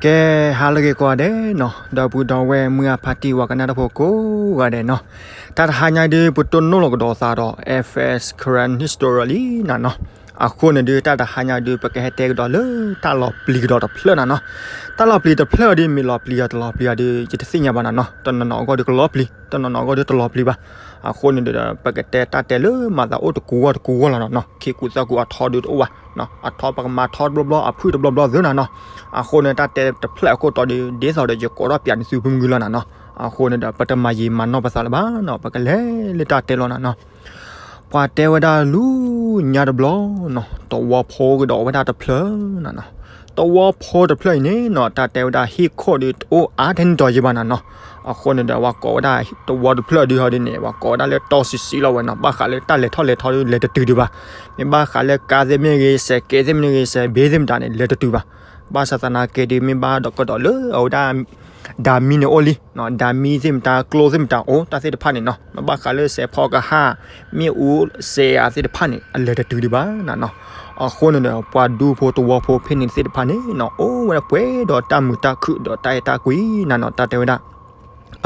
ကဲ ဟါလၢအဂ့ၤကိးဂၤဒဲးနီၤ, ဒီပုၢ်ဒီဝဲၢ်မုၢ်အဖါတံၢ်ဝၤကနၣ်တၢ်ဖိကိးဂၤဒဲးနီၤ, တၢ်တဟါညါဒုး ပတိၢ်နီၣ်လီၤကဒီးသးဒီး F S Karen History လံနၤနီၤ. အဃိန့ၣ်ဒုး တၢ်တဟါညါဒုး ပကဟဲတဲကဒီးလၢတၢ်လီၤပျံၤကဒီးတဖျၢၣ်နၤနီၤ. တၢ်လီၤပျံၤတဖျၢၣ်ဒုး မ့ၢ်လီၤပျံၤယၤတလီၤပျံၤယၤဒုး ယတသ့ၣ်ညါဘၣ်နၤနီၤ. တနီၤနီၤအဂီၢ်ဒုးကလီၤပျံၤ, တနီၤနီၤအဂီၢ်ဒုးတလီၤပျံၤဘၣ်. အဃိန့ၣ်ဒီး ပကတဲတၢ်တဲလၢမၤသးအိၣ်တကူဝီတကူဝီလီၤနၤနီၤ. ခံကူသၢကူအထီဒုးတအိၣ်ဘၣ်, အထီပကမၤထီတဘျီဘျီ အဖုၣ်တဘျီဘျီသ့နၤနီၤ. အဃိန့ၣ် တၢ်တဲတဖျၢၣ်အခိၣ်တီဒုး ဒ်သိးဒီးယကိးထီၣ်ပၠးန့ၢ်သုဖုမုၢ်လီၤနၤနီၤ. အဃိန့ၣ်ဒီး ပတမၤယံာ်မၤနီၢ်ပသးလၢၤဘၣ်နီၤ, ပကလဲၤလၢတၢ်တဲလီၤနၤနီၤ. ပှၤတဲဝဲဒၣ်လူညါတဘျီနီၤ, သဝီဖိကဒီးဝဲဒၣ်တဖျၢၣ်နၤနီၤ. သဝီဖိတဖျၢၣ်အံၤန့ၣ်နီၤ တၢ်တဲဝဲဒၣ်ဟံၣ်ခိၣ်ဒုးတအိၣ်အါထဲန့ၣ်ဒီးယံၤဘၣ်နၤနီၤ. အဃိန့ၣ်ဒီး ပှၤကိးဝဲဒၣ်သဝီတဖျၢၣ်ဒုးဟီဒ်န့ၣ် ပှၤကိးဝဲဒၣ်လၢတီစံးစံးလီၤဝဲနီၤ. ဘၣ်ဃးလၢတၢ်လဲၤထီၣ်လဲၤထီဒုး လဲၤတတုၤဒံးဘၣ်. မ့ၢ်ဘၣ်ဃးလၢကါသ့ၣ်မ့ၢ်ဂ့ၤ, စဲးကဲသ့ၣ်မ့ၢ်ဂ့ၤ, စဲးဘ့သ့ၣ်မတၤန့ၣ် လဲၤတတုၤဘၣ်. ဘၣ်ဆၣ်သနာ်က့ဒုး မ့ၢ်ဘၣ်ဒီးကဒီးလၢအဝဲဒၣ် ဓာတ်မီးန့ၣ်အိၣ်လံ, ဓာတ်မီးသ့ၣ်မတၤ ကျိသ့ၣ်မတၤအိၣ် တၢ်သ့ၣ်တဖၣ်န့ၣ်နီၤ. မ့ၢ်ဘၣ်ဃးလၢစဲးဖီကဟၣ်, မ့ၣ်အူ, စဲးအါသ့ၣ်တဖၣ်န့ၣ် အလဲၤတတုၤဒံးဘၣ်နၤနီၤ. အဃိန့ၣ်ဒီး ပှၤဒူဖိသဝီဖိဖဲန့ၣ်သ့ၣ်တဖၣ်န့ၣ်နီၤ အိၣ်ဝဲဒၣ်ပှဲၤဒီးတၢ်မုာ်တၢ်ခုၣ်ဒီးတၢ်အဲၣ်တၢ်ကွံနၤနီၤ တၢ်တဲဝဲဒၣ်.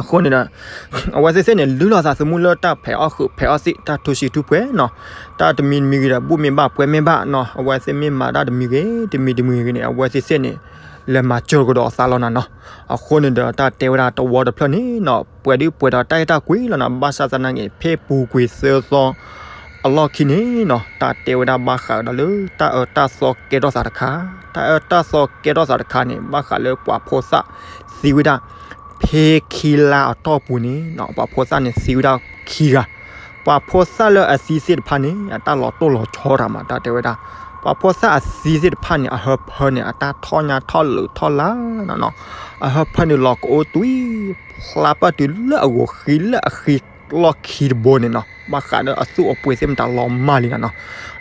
အဃိန့ၣ်ဒီး အဝဲသ့ၣ်သ့ၣ်န့ၣ် လုၢ်လီၤသးသမူလၢတၢ်ဖဲးအီၣ်ဃုာ်ဖဲးအီၣ်သံး တၢ်ထူဆံးထူပှဲၤနီၤ. တၢ်တမံၤတမံၤဂ့ၤဒီး ဘူၣ်မ့ၢ်ဘၣ်ပှဲၤမ့ၢ်ဘၣ်နီၤ အဝဲသ့ၣ်မ့ၢ်မၤတၢ်တမံၤဂ့ၤ တမံၤတမံၤဂ့ၤန့ၣ် အဝဲသ့ၣ်သ့ၣ်န့ၣ် လဲၤမၤစၢၤကဒီးအသးလီၤနၤနီၤ. အဃိန့ၣ်ဒီး တၢ်တဲဝဲဒၣ်သဝီတဖျၢၣ်န့ၣ်နီၤ ပှဲၤဒုးပှဲၤဒီးတၢ်အဲၣ်တၢ်ကွံလီၤနၤ. ဘၣ်ဆၣ်သနာ်က့ ဖဲပူၤကွံာ်သၢသီအလီၢ်ခံန့ၣ်နီၤ တၢ်တဲဝဲဒၣ်ဘၣ်ဃးဒီးလၢ တၢ်အၢတၢ်သီကဲထီၣ်သးတခါ, တၢ်အၢတၢ်သီကဲထီၣ်သးတခါန့ၣ် ဘၣ်ဃးလၢပှၤဖိသၣ်သံဝဲဒၣ် ဖဲခံလါအတီၢ်ပူၤန့ၣ်နီၤ ပှၤဖိသၣ်န့ၣ်သံဝဲဒၣ်ခံဂၤ. ပှၤဖိသၣ်လၢအသံသ့ၣ်တဖၣ်န့ၣ် အတၢ်လီၤတိၢ်လီၤဆီတၢ်မး တၢ်တဲဝဲဒၣ်. ပှၤဖိသၣ်အသံသ့ၣ်တဖၣ်န့ၣ် အဟၢဖၢန့ၣ် အတၢ်ထီၣ်ညါထီၣ်လၢာ်ထီၣ်လၢ်နၤနီၤ. အဟၢဖၢန့ၣ်လီၤကအိၣ်တွံၢ် ဖျါပၢၢ်တုၤလၢအဂီၤဃံလၢအဃံလီၢ်ခံတဘိန့ၣ်နီၤ ဘၣ်ဃးဒီးအသူၣ်အပှ့ၤသ့ၣ်မတၤလီၤမၢ်လံနၤနီၤ.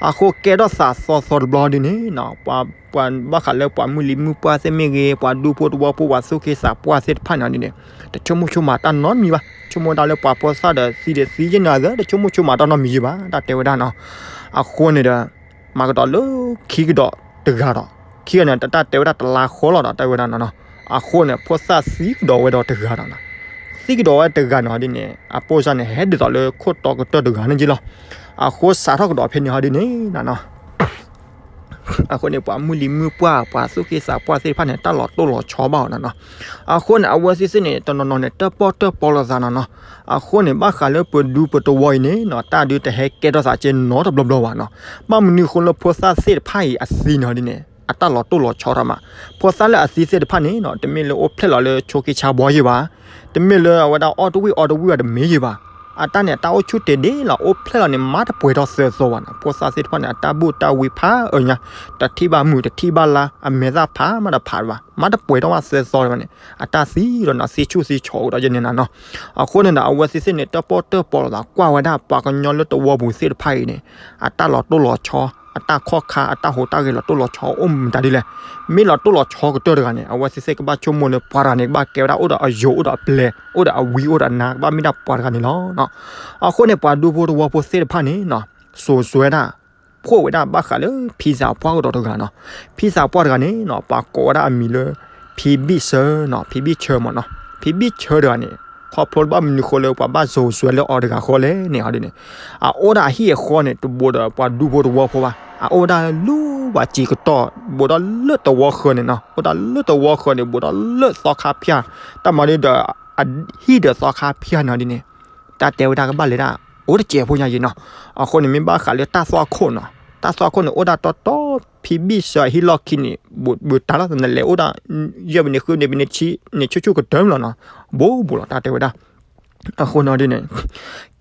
အဃိကဲထီၣ်သးသီသီတဘျီဒ်န့ၣ်နီၤ ပှၤ ပှၤဘၣ်ဃးလၢပှၤမုၢ်လံၤမုၢ်ပှၢ်သ့ၣ်မ့ၢ်ဂ့ၤ ပှၤဒူဖိသဝီဖိ ပှၤသူၣ်က့သးပှၢ်သ့ၣ်တဖၣ်န့ၣ်ဒ်န့ၣ် တဆိကမိၣ်ဆိကမးတၢ်နီတမံၤဘၣ်. ဆိကမိၣ်ဒၣ်လၢပှၤဖိသၣ်ဒီးသံဒီးသံယဲၢ်နၤသၢ တဆိကမိၣ်ဆိကမးတၢ်နီတမံၤယံၤဘၣ် တၢ်တဲဝဲဒၣ်နီၤ. အဃိန့ၣ်ဒီး မၤကဒီးလၢခံကဒီးတဂၤဒီး ခံဂၤန့ၣ် တၢ်တဲဝဲဒၣ်တလါဃီလီၤဒီး တၢ်တဲဝဲဒၣ်နီၤနီၤ. အဃိန့ၣ် ဖိသၣ်သံကဒီးဝဲဒီးတဂၤဒီးနီၤ သံကဒီးဝဲတဂၤန့ၣ်ဒ်န့ၣ် အပိၢ်စၢ်န့ၣ် ဟဲဒ်သိးလၢခိၣ်တီကတၢၢ်တဂၤန့ၣ်က့လီၤ. အဃိစးထီၣ်ကဒီးဖဲန့ၣ်ဟီဒ်န့ၣ်နၤနီၤ အဃိန့ၣ် ပှၤမုၢ်လံၤမုၢ်ပှၢ် ပှၤသူၣ်က့သးပှၢ်သ့ၣ်တဖၣ်န့ၣ် တၢ်လီၤတိၢ်လီၤဆီဘၣ်အီၤနၤနီၤ. အဃိန့ၣ် အဝဲသ့ၣ်သ့ၣ်န့ၣ် တနီၤနီၤန့ၣ် တၢၣ်ပီၣ်တၢၣ်ပီလိာ်သးနၤနီၤ. အဃိန့ၣ် ဘၣ်ဃးလၢပဒူပသဝီအံၤန့ၣ်နီၤ တၢ်ဒုးတဟဲကဲထီၣ်သးကဲနီတဘျီဘျီဘၣ်နီၤ. ဘၣ်မနုၤအဃိလၢဖိသၣ်သ့ၣ်တဖၣ်အံၤအသံန့ၣ်ဒ်န့ၣ် အတၢ်လီၤတိၢ်လီၤဆီတၢ်မး. ဖိသၣ်လၢအသံသ့ၣ်တဖၣ်န့ၣ်နီၤ တမ့ၢ်လၢအိၣ်ဖျဲၣ်လီၤလၢဆိက့ဆါဘှီယံၤဘၣ် တမ့ၢ်လၢအဝဲဒၣ်အီၣ်တဝံၣ်အီတဝံၣ်အီၤတမ့ၢ်ယံၤဘၣ်. အတၢ်န့ၣ် အတၢ်အိၣ်ဆူၣ်တ့ၢ်ဒ့လီၤ အိၣ်ဖျဲၣ်လီၤန့ၣ် မၤတပှဲၤထီၣ်သၢသီဘၣ်နီၤ. ဖိသၣ်သ့ၣ်တဖၣ်န့ၣ် အတၢ်ဘူၣ်တၢ်ဝံဖးအၢညါ တထံၣ်ဘၣ်မုၢ်တထံၣ်ဘၣ်လါ အမဲာ်သၣ်ဖးမးတဖးဘၣ် မၤတပှဲၤထီၣ်ဘၣ်သၢသီဘၣ်န့ၣ် အတၢ်သံဒီးနီၤ သံဆူၣ်သံဆီးကဒီးယဲၢ်န့ၣ်နၤနီၤ. အဃိန့ၣ်ဒီး အဝဲသ့ၣ်သ့ၣ်န့ၣ် တၢၣ်ပီၣ်တၢၣ်ပီလိာ်သးကွၢ်ဝဲဒၣ် ပှၤကညီလၢသဝီပူၤသ့ၣ်တဖၣ်အံၤန့ၣ် အတၢ်လီၤတိၢ်လီၤဆီ အတၢ်ခီၣ်ခါ အတၢ်ဟူးတၢ်ဂဲၤလီၤတိၢ်လီၤဆီအိၣ်မတၤဒ်လဲၣ်. မ့ၢ်လီၤတိၢ်လီၤဆီကတၢၢ်တဂၤန့ၣ် အဝဲသ့ၣ်သ့ၣ်ကဘၣ်ဆိကမိၣ်လၢပှၤတဂၤန့ၣ် ကဘၣ်ကဲဝဲဒၣ်အိၣ်ဒီးအယိာ်အိၣ်ဒီးအပျဲၤ အိၣ်ဒီးအဝံအိၣ်ဒီးအနါ ကဘၣ်မ့ၢ်ဒၣ်ပှၤတဂၤန့ၣ်လီၤ. အဃိန့ၣ် ပှၤဒူဖိသဝီဖိသ့ၣ်တဖၣ်န့ၣ်နီၤ စိာ်စွဲဒၣ် ဖှိၣ်ဝဲဒၣ်ဘၣ်ဃးလၢ ဖံသးပှၢ်ကဒီးတဂၤနီၤ. ဖံသးပှၢ်တဂၤန့ၣ်နီၤ ပှၤကိးဝဲဒၣ်အမံၤလၢ ဖံဘံၣ်ဆၢနီၤ ဖံဘံၣ်ဆၢမ့ၢ်နီၤ. ဖံဘံၣ်ဆၢတဂၤန့ၣ် ခီဖျိဘၣ်မနုၤဃိလၢပှၤဘၣ်စိာ်စွဲလၢအီၤတဂၤဃီလဲၣ်န့ၣ်ဟီဒ်န့ၣ် အအိၣ်ဒၣ်အဟံၣ်အဃီန့ၣ် တဘူးဒီးပှၤဒူဖိသဝီဖိဘၣ်. အအိၣ်ဝဲဒၣ်လၢဝဲစံာ်ကတီၢ် ဘူးဒီးလၢသဝီဃၢၤန့ၣ်နီၤ အိၣ်ဒၣ်လၢသဝီဃၢၤန့ၣ် ဘူးဒီးလၢသီခါဖၠၣ် တၢ်မၤဒ်ဒီး အဟံၣ်ဒီးသီခါဖၠၣ်န့ၣ်ဟီဒ်န့ၣ် တၢ်တဲဝဲဒၣ်ကဘၣ်လဲၤဒၣ် အိၣ်တစဲးဖိညါယံၤနီၤ. အဃိန့ၣ် မ့ၢ်ဘၣ်ဃးလၢတၢ်သွၣ်ခိၣ်နီၤ တၢ်သွၣ်ခိၣ်န့ၣ် အိၣ်ဒၣ်တီတီ ဖံဘံၣ်ဆၢအဟံၣ်လီၢ်ခံန့ၣ် ဘူးဘူးတၢ်လီၤ နလဲၤအိၣ်ဒၣ် ယဲၢ်ပနံးဃုပနံးပနံးဆံန့ၣ် ဆူၣ်ဆူၣ်ကတၢၢ်မးလီၤနီၤ ဘူးဘူးလီၤ တၢ်တဲဝဲဒၣ်. အဃိန့ၣ်ဒ်န့ၣ်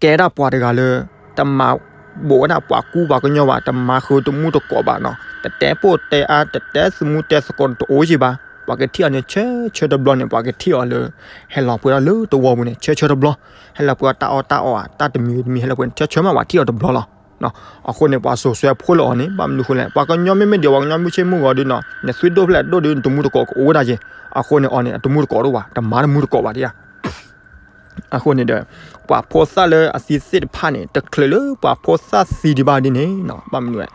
ကဲဒၣ်ပှၤတဂၤလၢ တမၤဘူးဝဲဒၣ်ပှၤကူပှၤကညီဘၣ် တမၤဃုာ်တမူတကိးဘၣ်နီၤ တတဲပိၢ်တဲအါ တတဲသမူတဲသကိးတအိၣ်ယံၤဘၣ် ပှၤကထံၣ်အီၤန့ၣ် ဆၢဆၢတဘျီန့ၣ် ပှၤကထံၣ်အီၤလၢ ဟဲလီၤပှဲၤထီၣ်လၢသဝီပူၤန့ၣ် ဆၢဆၢတဘျီ ဟဲလီၤပှဲၤတၢ်အီၣ်တၢ်အီ တၢ်တမံၤတမံၤ ဟဲလီၤပှဲၤန့ၣ် ဆၢဆၢမး ပှၤထံၣ်အီၤတဘျီလီၤ. အဃိန့ၣ် ပှၤစိာ်စွဲဖိလၢအီၤန့ၣ် ဘၣ်မနုၤဃိလဲၣ် ပှၤကညီမ့မ့ၢ်ဒံး ပှၤကညီမုၢ်ဆ့ၣ်မုၢ်ဂီၤဒ်နီၤ နသွံၣ်ဒိၣ်ဖျဲၣ်ဒိၣ်ဒ် နတမူတကိးကအိၣ်ဝဲဒၣ်က့ၤ အဃိန့ၣ် အီၤန့ၣ် အတမူတကိးတအိၣ်ဘၣ် တမၤတမူတကိးဘၣ်ဒ်ဧါ အဃိန့ၣ်ဒီး ပှၤဖိသၣ်လၢအသံသ့ၣ်တဖၣ်န့ၣ် တချုးလၢပှၤဖိသၣ်သံဒံးဘၣ်ဒ်န့ၣ်နီၤ ဘၣ်မနုၤလဲၣ်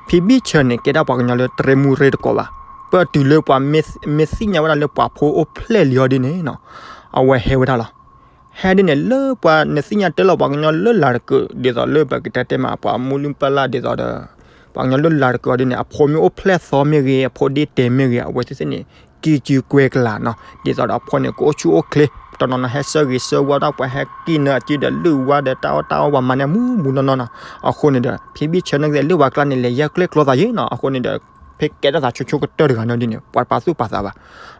ဖံဘံၣ်ဆၢန့ၣ် ကဲဒၣ်ပှၤကညီလၢတရ့မူရ့တကိးဘၣ် ပၢၢ်တုၤလၢပှၤမ့ၢ်သ့ၣ်ညါဝဲဒၣ်လၢပှၤဖိအိၣ်ဖျဲၣ်လံအီၤဒ်န့ၣ်နီၤ, အဝဲဟဲဝဲဒၣ်လီၤ. ဟဲဒ်န့ၣ်လၢပှၤနသ့ၣ်ညါတ့ၢ်လီၤ ပှၤကညီလၢလၤတကုာ် ဒ်သိးလၢပကတဲတဲမး ပှၤမူလုၢ်ပၢ်လၢ်ဒ်သိးဒီး ပှၤကညီလၢလၤတကုာ်အီၤဒ်န့ၣ် အဖိမ့ၢ်အိၣ်ဖျဲၣ်သီမ့ၢ်ဂ့ၤ အဖိဒ့တဲမ့ၢ်ဂ့ၤ အဝဲသ့ၣ်သ့ၣ်န့ၣ် ကံစုကွဲကလၤနီၤ, ဒ်သိးဒီးအဖိန့ၣ် ကအိၣ်ဆူၣ်အိၣ်ချ့ တနီၤနီၤဟဲဆၢဂ့ၤဆၢဝါတၢ် ပှၤဟဲက့ၤနၢၤအစုဒီးလုၢ်ဝါဒီးတၢ်အီၣ်တၢ်အီပှၤမၤန့ၢ်မူမူနီၢ်နီၢ်နီၤ, အဃိန့ၣ်ဒီး ဖံဘံၣ်ဆၢန့ၣ်ကသ့ၣ်လၢပှၤကျါန့ၣ် လဲၤယဲၢ်ကျဲၣ်ကျီသးယ့နီၤ, အဃိန့ၣ်ဒီး ဖဲကဲထီၣ်သးဆိဆိကတၢၢ်တဂၤန့ၣ်ဒ်န့ၣ် ပှၤပာ်သူၣ်ပာ်သးဘၣ်,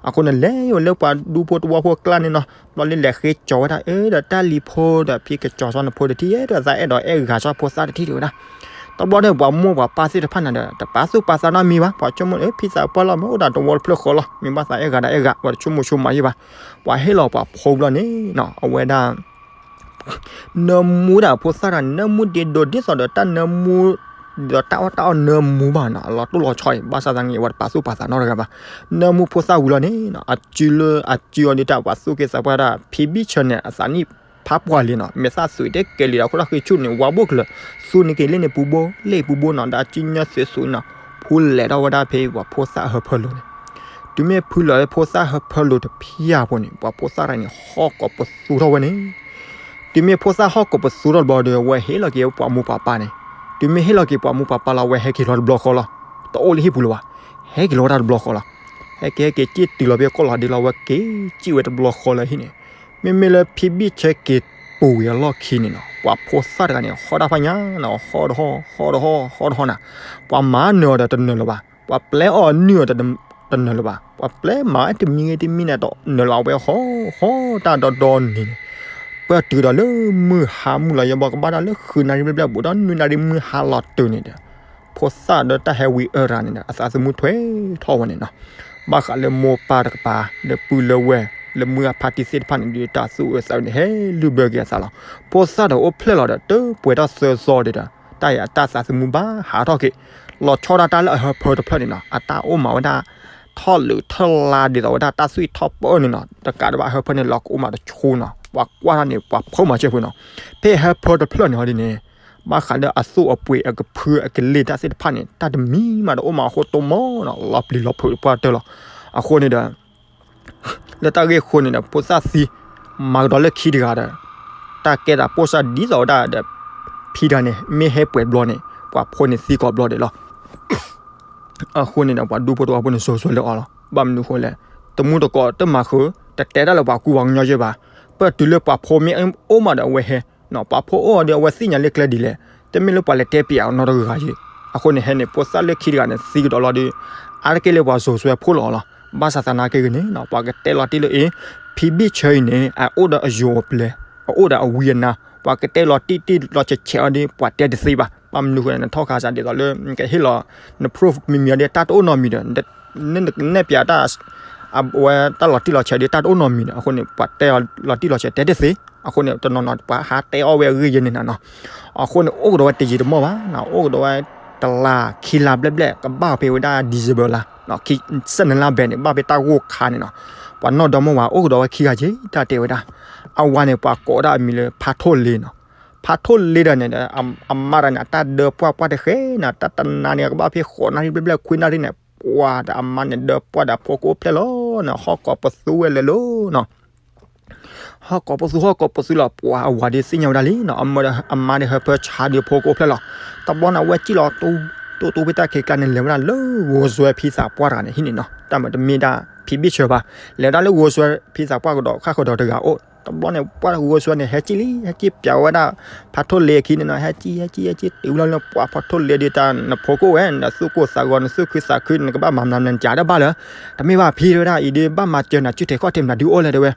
အဃိန့ၣ်လဲၤယိၤလၢပှၤဒူဖိတဝီဖိကျါန့ၣ်နီၤ, ဘျီလၢလဲၤဃ့ကၠီၤဝဲဒၣ် အၢ ဒီးတၢ်လံၤဖိဒီး ဖံကကၠီၤစီနဖိတထံၣ် အဲၣ်ဒိးသးအဲၣ်ဒိးအဲၣ်ဂၤစီဖိသၣ်တထံၣ်တ့ၢ်ဝဲဒၣ်, တဘျီန့ၣ် ပှၤမိၢ်ပှၤပၢ်သ့ၣ်တဖၣ်န့ၣ်ဒီး တပာ်သူၣ်ပာ်သးနီတမံၤဘၣ်, ပှၤဆိကမိၣ် အၢ ဖံသးပှၢ်လီၤ မ့ၢ်အိၣ်ဒီးတဝီတဖျၢၣ်ဃီလီၤ မ့ၢ်ဘၣ်သးအဲၣ်ဂၤဒီးအဲၣ်ဂၤ ပှၤတဆိကမိၣ်ဆိကမးယ့ၢ်ဘၣ်, ပှၤဟ့ၣ်လီၤပှၤဖိဘျီန့ၣ်နီၤ အဝဲဒၣ် နၢမူဒၣ်ဖိသၣ်တဂၤန့ၣ် နၢမူဒ့ဒိၣ်ဒ်သိးဒီးတၢ်နၢမူ ဒီးတၢ်အီၣ်တၢ်အီနၢမူဘၣ်နီၤ, အလီၤတိၢ်လီၤဆီအံၤ ဘၣ်ဆၣ်သနာ်က့ အဝဲတပာ်သူၣ်ပာ်သးနီတဂၤဘၣ်, နၢမူဖိသၣ်ဝံၤလီၤန့ၣ်နီၤ အစုလၢအစုအီၤဒ်တၢ်ပှၤသူၣ်က့သးပှၢ်တၢ် ဖံဘံၣ်ဆၢန့ၣ် အသးနံၣ်ဖးပှၢ်လံနီၤ, မဲာ်သၣ်သွံးတကဲလံဒီး ခိၣ်ထီၣ်ဃ့ဆူၣ်န့ၣ် ဝါဘိၣ်ကလၢာ် သူန့ၢ်က့ၤလ့ၣ်န့ၣ်ပူၤဘိ လ့ၣ်ပူၤဘိနီၤ ဒီးအစုညၢသွံးသွံးနီၤ, ဖုလဲၤထီၣ်ဝဲဒၣ်ဖဲပှၤဖိသၣ်ဟၢဖၢလိၤန့ၣ် တုၤမ့ၢ်ဖုလီၤလၢဖိသၣ်ဟၢဖၢလိၤတဖၣ်အပူၤန့ၣ် ပှၤဖိသၣ်တဂၤန့ၣ် ဟီၣ်ကိးပသူထီၣ်ဝဲန့ၣ်, တုၤမ့ၢ်ဖိသၣ်ဟီၣ်ကိးပသူထီၣ်တဘျီဒီး အဝဲဟ့ၣ်လီၤက့ၤပှၤမိၢ်ပှၤပၢ်န့ၣ်, တုၤမ့ၢ်ဟ့ၣ်လီၤက့ၤပှၤမိၢ်ပှၤပၢ်လီၤ အဝဲဟဲက့ၤလီၤတဘျီဃီလီၤ, တအိၣ်လၢဟံၣ်ပူၤလၢၤဘၣ်, ဟဲက့ၤလီၤဝဲဒၣ်တဘျီဃီလီၤ, ဟဲက့ၤဟဲက့ၤစံၣ်တုၤလီၤဖဲကီၢ်လီၤဒ့လီၤ အဝဲက့ၤစံၣ်ဝဲတဘျီဃီလၢဟံၣ်န့ၣ်, မ့မ့ၢ်လၢဖံဘံၣ်ဆၢက့ၤပူၤဝံၤအလီၢ်ခံန့ၣ်နီၤ ပှၤဖိသၣ်တဂၤန့ၣ် ဟီၣ်တၢ်ဖးညါနီၤ ဟီၣ်တဟီၣ် ဟီၣ်တဟီၣ် ဟီၣ်တဟီၣ်နၤ, ပှၤမၤနၢၤအီၤဒီးတနၢၤလၢၤဘၣ်, ပှၤပျဲအီၣ်နုၢ်အီၤတနၢၤလၢၤဘၣ်, ပှၤပျဲမၤဝဲတမံၤဂ့ၤတမံၤန့ၣ်တနၢၤလၢၤ အဝဲဟီၣ်ဟီၣ်တၢ်ဒီဒီန့ၣ်န့ၣ်, ပၢၢ်တုၤဒီးလၢမုၢ်ဟါမုၢ်လီၤ ယဘီကဘၣ်တၢ်လၢဃုနၣ်ရံၣ်ဘျဲၣ်ဘျဲၣ် ဘူးဒီးနွံနၣ်ရံၣ်မုၢ်ဟါလီၤတုၤန့ၣ်ဒီး ဖိသၣ်ဒီးတၢ်ဟဲဝံအၢတဂၤန့ၣ်ဒီး အသးသမူထွဲထီၣ်ဝဲန့ၣ်နီၤ, ဘၣ်ဃးလၢမိၢ်ပၢ်တကပၤ လၢပုၢ်လၢဝဲၢ် လၢမုၢ်အဖါတံၢ်သ့ၣ်တဖၣ်န့ၣ်ဒီး တၢ်သူၣ်အၢသးအၢန့ၣ် ဟဲလုၢ်ဘၢက့ၤအသးလီၤ. ဖိသၣ်ဒီးအိၣ်ဖျဲၣ်လီၤဒီး တပှဲၤထီၣ်သၢသီဒီး တၢ်အံၤအတၢ်သးသမူဘၣ်ဟးထီၣ်က့ၤ, လီၤဆီဒၣ်တၢ်လၢအဟၢဖၢတဖျၢၣ်န့ၣ်နီၤ အတၢ်အိၣ်မးဝဲဒၣ် ထီၣ်လုးထီၣ်လါဒ်သိးဝဲဒၣ်တၢ်သွံၣ်ထီၣ်ပၢၢ်န့ၣ်နီၤ တကးဒံးဘၣ်အဟၢဖၢန့ၣ် လီၤကအိၣ်မးတဆိနီၤ ပှၤကွၢ်ထီၣ်န့ၣ် ပှၤဖီမၤစၢၤဖုနီၤ, ဖဲအဟၢဖၢတဖျၢၣ်န့ၣ်ဟီဒ်န့ၣ် ဘၣ်ဃးလၢအသူၣ်အပှ့ၤအကဖုအကလ့ၢ်တၢ်သ့ၣ်တဖၣ်န့ၣ် တၢ်တမံၤမးတအိၣ်မးအဃိ တိၢ်မီၢ်နီၤ လီၤပျံၤလီၤဖုးပှၢ်တၢၢ်လီၤ. အဃိန့ၣ်ဒီး လၢတၢ်ဂ့ၢ်အဃိန့ၣ်ဒီး ဖိသၣ်သံ မၤကဒီးလၢခံတဂၤဒီး တၢ်ကဲတၢ်ပိၢ်စၢ်ဒ်သိးဝဲဒၣ်ဒီး ဖံတဂၤန့ၣ် မ့ၢ်ဟဲပှဲၤဘျီန့ၣ် ပှၤဖိန့ၣ်သံကိးဘျီဒဲးလီၤ. အဃိန့ၣ်ဒီး ပှၤဒူဖိတဝီဖိန့ၣ် စိၤစိၤလၢအီၤလီၤ. ဘၣ်မနုၤအဃိလဲၣ်, တမူတကိးတမၤဃုာ် တတဲတၢ်လၢပှၤကူပှၤကညီယဲၢ်ဘၣ်. ပၢၢ်တုၤလၢပှၤဖိမ့ၢ်အိၣ်မးဒီးအဝဲဟဲ, ပှၤဖိအိၣ်အီၤဒီးအဝဲသ့ၣ်ညါလၢကျဲဒ်လဲၣ်, တမ့ၢ်လၢပှၤလဲၤတဲပျးအီၤနီတဂၤယဲၢ်. အဃိန့ၣ်ဟဲန့ၣ် ဖိသၣ်လၢခံတဂၤန့ၣ် သံကဒီးလီၤဒီး အါတက့ၢ်လၢပှၤစိၤစွဲဖိလီၤလီၤ. ဘၣ်ဆၣ်သနာ်က့ဂ့ၤန့ၣ် ပှၤကတဲလီၤတံၢ်လၢအံၤ ဖံဘံၣ်ဆၢအံၤန့ၣ် အအိၣ်ဒီးအယိၤအပျဲၤ အအိၣ်ဒီးအဝံအနါ, ပှၤကတဲလီၤတံၢ်တံၢ်လီၤဆဲးဆဲးအီၤဒီး ပှၤတဲတသ့ဘၣ်. ဘၣ်မနုၤအဃိန့ၣ် နထီၣ်ခါစးဒ်သိးလၢ နကဟ့ၣ်လီၤ န proof မံၤမံၤအီၤဒီး တၢ်တအိၣ်နီတမံၤဒီး နဲၣ်ပျးတၢ် အဝဲတၢ်လီၤတံၢ်လီၤဆဲးဒီး တၢ်တအိၣ်နီတမံၤဒီး အဃိန့ၣ် ပှၤတဲလီၤတံၢ်လီၤဆဲးတဲတသ့. အဃိန့ၣ် တနီၤနီၤ ပှၤဟးတဲအီၣ်ဝဲအဂ့ၢ်ယဲၢ်န့ၣ်နၤနီၤ. အဃိန့ၣ် အိၣ်ကဒီးဝဲတယံာ်တမီၢ်ဘၣ်, အိၣ်ကဒီးဝဲ တလါခံလါဘျဲၣ်ဘျဲၣ် ကဘၣ်ဖဲဝဲဒၣ် December လါ ဆၢနလါဘဲန့ၣ် ဘၣ်ဖဲတၢ်ဂိၢ်ခါန့ၣ်နီၤ. ပှၤနီၢ်ဒီမါဝၤ အိၣ်ကဒီးဝဲခံဂၤက့ၤ တၢ်တဲဝဲဒၣ်. အဝၤန့ၣ် ပှၤကိးဝဲဒၣ်အမံၤလၢ ဖးထိၣ်လ့နီၤ. ဖးထိၣ်လ့ဒီးန့ၣ်ဒီး အမါတဂၤန့ၣ် အတၢ်ဒၢပှၢ်ပှၢ်တဃဲနီၤ, တၢ်တနၤန့ၣ် ကဘၣ်ဖဲဃိးနၣ်ရံၣ်ဘျဲၣ်ဘျဲၣ် ခွံနၣ်ရံၣ်န့ၣ် ပှၤဒီးအမါန့ၣ် ဒၢပှၢ်ဒီးအဖိကအိၣ်ဖျဲၣ်လီၤနီၤ, ဟီၣ်ကိးပသူဝဲလဲၤလိၤနီၤ. ဟီၣ်ကိးပသူ ဟီၣ်ကိးပသူလီၤ. ပှၤအဝၤဒီးသ့ၣ်ညါဝဲဒၣ်လံနီၤ, အမါဒီးဟၢဖၢဆါဒီးဖိကအိၣ်ဖျဲၣ်လီၤ. တဘျီန့ၣ် အဝဲစံၣ်လီၤ တိၢ်တိၢ်ဖဲတၢ်ခံးကျါန့ၣ် လဲၤဝဲဒၣ်လၢဂိၤစွဲဖံသးပှၢ်တဂၤန့ၣ်ဟံၣ်န့ၣ်နီၤ, တၢ်မၤတမ့ၢ်ဒၣ် ဖံဘံၣ်ဆၢဘၣ်, လဲၤဝဲဒၣ်လၢဂိၤစွဲဖံသးပှၢ်ကဒီး ဃၣ်ဃုာ်ဒီးတဂၤအိၣ်. တဘျီန့ၣ် ပှၢ်ဂိၤစွဲန့ၣ် ဟဲစံၣ်လံ ဟဲစံၣ်ပျးဝဲဒၣ် ဖးထိၣ်လ့အခံန့ၣ်နီၤ, ဟဲစံၣ် ဟဲစံၣ် ဟဲစံၣ် တုၤဝဲလီၤလၢပှၤဖးထိၣ်လ့ဒီး တၢ်နဖိကအိၣ်ဝဲ နသူၣ်ကိၢ်သးဂီၤ နသူၣ်ခုသးခု နကဘၣ်မၤမနုၤ နကးတဘၣ်လၢၤ. တမ့ၢ်ဘၣ်ဖံတဲဝဲဒၣ် အံၤဒီး ဘၣ်မၤစၢၤနၤ စုထဲးခီၣ်ထံးမနုၤဒုးအိၣ်လဲၣ်တဲဝဲ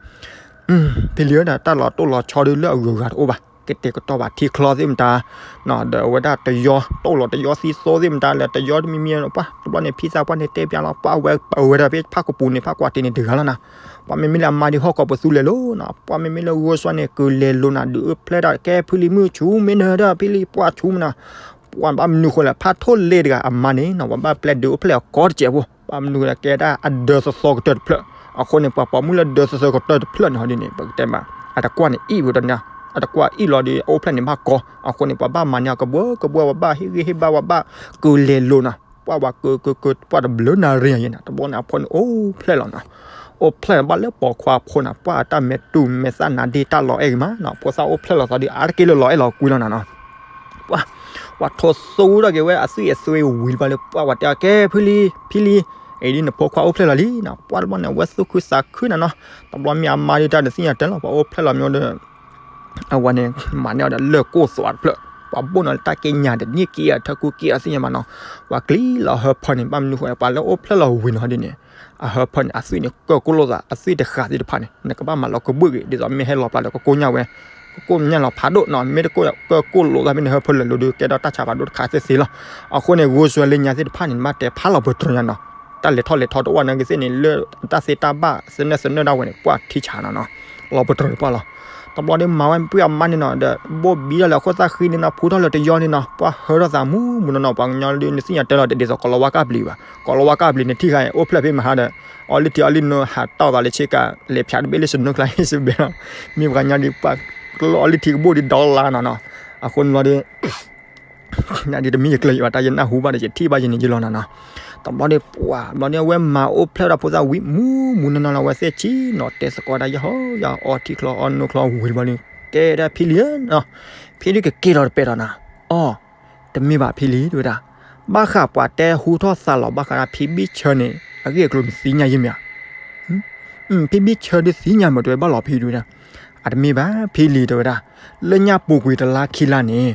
ဖံလံၤဧၢ တၢ်လီၤတိၢ်လီၤဆီဒီးလၢအဂုၤအဂၤတအိၣ်ဘၣ်, ကတဲာ်ကတီၤဘၣ်ထံချီသ့ၣ်မတၤ, ဒီးအဝဲဒၣ်တယီတိၢ်လီၤတယီသံသိသ့ၣ်မတၤလၢတယီတမံၤမံၤပှၢ်, တဘျီန့ၣ် ဖံသးပှၢ်န့ၣ်တဲပျးလီၤ ပှၢ်ဝဲပဝဲဒၣ်ဖဲဖးကပူၤန့ၣ် ဖးကွၢ်တ့ၢ်န့ၣ်တဂၤလီၤနၤ, ပှၢ်မ့မ့ၢ်လၢအမါဒီးဟီၣ်ကိးပသူလဲၤလိၤနီၤ, ပှၢ်မ့မ့ၢ်လၢဂိၤစွဲန့ၣ် ကလဲၤလိၤနၤ ဒုးအိၣ်ဖျဲၣ်ဒၣ် ကဲဖံလံၤမုၣ်ဆူၣ် မ့ၢ်နၢၤဒၣ်ဖံလံၤပှၢ်ဆူၣ်မနၤ, ပှၢ်ဘၣ်မနုၤဃိလဲၣ် ဖးထိၣ်လ့တဂၤအမါန့ၣ်နီၤ ပှၤဘၣ်ပျဲဒုးအိၣ်ဖျဲၣ်အီၤကိးတစဲးဖိ ဘၣ်မနုၤဃိလဲၣ် ကဲဒၣ်အဒၢသီသီကတၢၢ်တဖျၢၣ်, အဃိန့ၣ် ပှၤပိာ်မုၣ်လၢဒၢသီသီကတၢၢ်တဖျၢၣ်န့ၣ်ဟီဒ်န့ၣ် ပကတဲမး အတကွၢ်န့ၣ်အံၣ်ဝဲတန့ၣ်, အတကွၢ်အံၣ်လီၤဒီး အအိၣ်ဖျဲၣ်န့ၣ်ဘၣ်ကီ, အဃိန့ၣ် ပှၤဘၣ်မၤန့ၢ်အီၤကဘှၢကဘှၢ ပှၤဘၣ်ဟ့ၣ်ဂံၢ်ဟ့ၣ်ဘါ ပှၤဘၣ်ကလဲၤလိၤနီၤ, ပှၢ်ဝဲကၢကၢကၢ ပှၢ်တဘျုးနၣ်ရံၣ်ယဲၢ်န့ၣ် တဘျီန့ၣ်အဖိန့ၣ်အိၣ်ဖျဲၣ်လီၤနီၤ. အိၣ်ဖျဲၣ်ဘၣ်လၢပိာ်ခွါအဖိန့ၣ် ပှၢ်တၢ်မဲာ်တူၢ်မဲာ်သၣ်နါဒ့တၢ်လီၤအဲၣ်ဂ့ၤမးနီၤ. ဖိသၣ်အိၣ်ဖျဲၣ်လီၤသီဒီး အါတက့ၢ်လၢလီၤအဲၣ်လီၤကွံလီၤနီၤနီၤ. ပှၢ် ပှၢ်ထိၣ်သူထီၣ်က့ၤဝဲအသွံၣ်အသွဲဝံၤတဘျီလၢ ပှၢ်ဝဲတဲအီၤ ကဲဖံလံ ဖံလံ, အံၤဒ်နဖိခွါအိၣ်ဖျဲၣ်လီၤလံနီၤ. ပှၢ်တဘျီန့ၣ် အဝဲသူၣ်ခုသးခုနီၤနီၤ. တဘျီမ့ၢ်အမါဒ်တၢ်နသ့ၣ်ညါတၢ်လီၤ ပှၢ်အိၣ်ဖျဲၣ်လီၤမ့ၢ်ဒီး အဝဲန့ၣ် မၤန့ၢ်အီၤဒီးလၢၢ်ကိၢ်သွးတဖျၢၣ်, ပှၤဘိၣ်နီၤလၢတၢ်က့ညါတန့ၢ်က့အထၢၣ်ကူက့အီၤသ့ၣ်ညါဘၣ်နီၤ. ပှၤကျံလီၤဟၢဖၢန့ၣ် ဘၣ်မနုၤဃိ ပှၤလၢအိၣ်ဖျဲၣ်လီၤဝံၤနီၤဒ်န့ၣ် အဟၢဖၢန့ၣ် အသွံၣ်န့ၣ် ကၢၢ်ကိၢ်လိာ်သး အသွံၣ်တဃာ်သ့ၣ်တဖၣ်န့ၣ် နကဘၣ်မၤလီၤကဘုၣ်ဂ့ၤ ဒ်သိးမ့ၢ်ဟဲလီၤပျၢ်ဒီး ကကိညၢ်ဝဲ ကကိညၢ်လီၤဖးဒိၣ်နီၤ. မ့ၢ်တကၢၢ်ကိၢ်လိာ်သး မ့ၢ်နဟၢဖၢလၢာ်လိၤဒီး ကဲထီၣ်တၢ်ဆါဖးဒိၣ်တခါသ့သ့လီၤ. အဃိန့ၣ် ဂိၤစၢၤလၢညါသ့ၣ်တဖၣ်န့ၣ် နဘၣ်တဲဖးလီၤပတြၢၤညါနီၤ. တၢ်လဲၤထီၣ်လဲၤထီတအိၣ်ဝဲနာ်က့သ့ၣ်န့ၣ် လၢတၢ်သ့တၢ်ဘၣ် သနၢၣ်သနၢၣ်ဒၣ်ဝဲန့ၣ် ပှၢ်ထံဆးနီၤနီၤ လီၤပတြၢၤပှၢ်လီၤ. တဘျီဒီးမၤဝဲပှၢ်အမါန့ၣ်နီၤ ဒီးဘိၣ်ဘံထီၣ်လၢအခိၣ်သၣ်ဃံန့ၣ်နီၤ ဖူထီၣ်လၢတယီန့ၣ်နီၤ ပှၢ်ဟၢထီၣ်သးမူမူနီၤနီၤ ပှၤကညီဒုးနသ့ၣ်ညါတၢ်လီၤ တဒ်သိးကီၤလီၤဝါကၢ်ပျံၤဘၣ် ကီၤလီၤဝါကၢ်ပျံၤန့ၣ် ထံၣ်ဃာ်အံၤ အိၣ်ဖျဲၣ်ဖဲမဟါဒီး အီလုၢ်ထံအီလုၢ်နိ ဟးတီၢ်သးလၢဆ့ကၤ လဲၤဖၠးတဘ့ၣ်လၢစနိကျါ ဟ့ၣ်စဘဲလီၤ. မ့ၢ်ပှၤကညီဒုးပှၢ် ကျိအီလုၢ်ထံကဘိၣ်ဒုးဒီလါနီၤနီၤ. အဃိန့ၣ်ဘျီဒီး ဒ်တမ့ၢ်ယကျၢၤယွၤတၢ် ယနၢ်ဟူဘၣ်ဒီး ယထံၣ်ဘၣ်ယန့ၣ်ယလီၤနီၤနီၤ. တဘျီဒီးပှၢ် တဘျီဒီးအဝဲမၤအိၣ်ဖျဲၣ်ဒီးဖိသၣ်ဝံၤမူမူနီၤနီၤလီၤ အဝဲသ့ၣ်ဆံးနီၤ တဲသကိးဒၣ်ယဟီယၤ အီထံချီအီနိချီဝံၤတဘျီဒီး ကဲဒၣ်ဖံလံဧၢနီၤ ဖံဒုးကက့ၤထီၣ်တပဲာ်ဒီးနီၤ အီ တမ့ၢ်ဘၣ်ဖံလံတဲဝဲဒၣ် ဘၣ်ဃးပှၤတဲဟူထီၣ်သးလီၤ ဘၣ်ဃးဒၣ်ဖံဘံၣ်ဆၢန့ၣ် အဂ့ၢ်အကျိၤနသ့ၣ်ညါယဲၢ်မ့ၢ်ဧါ ဖံဘံၣ်ဆၢဒုးသ့ၣ်ညါမ့ၢ်တဲဝဲဘၣ်လီၤဖံဒုးဝဲဒၣ် အတမ့ၢ်ဘၣ်ဖံလံတဲဝဲဒၣ် လၢညါပူၤကွံာ်တလါခံလါန့ၣ်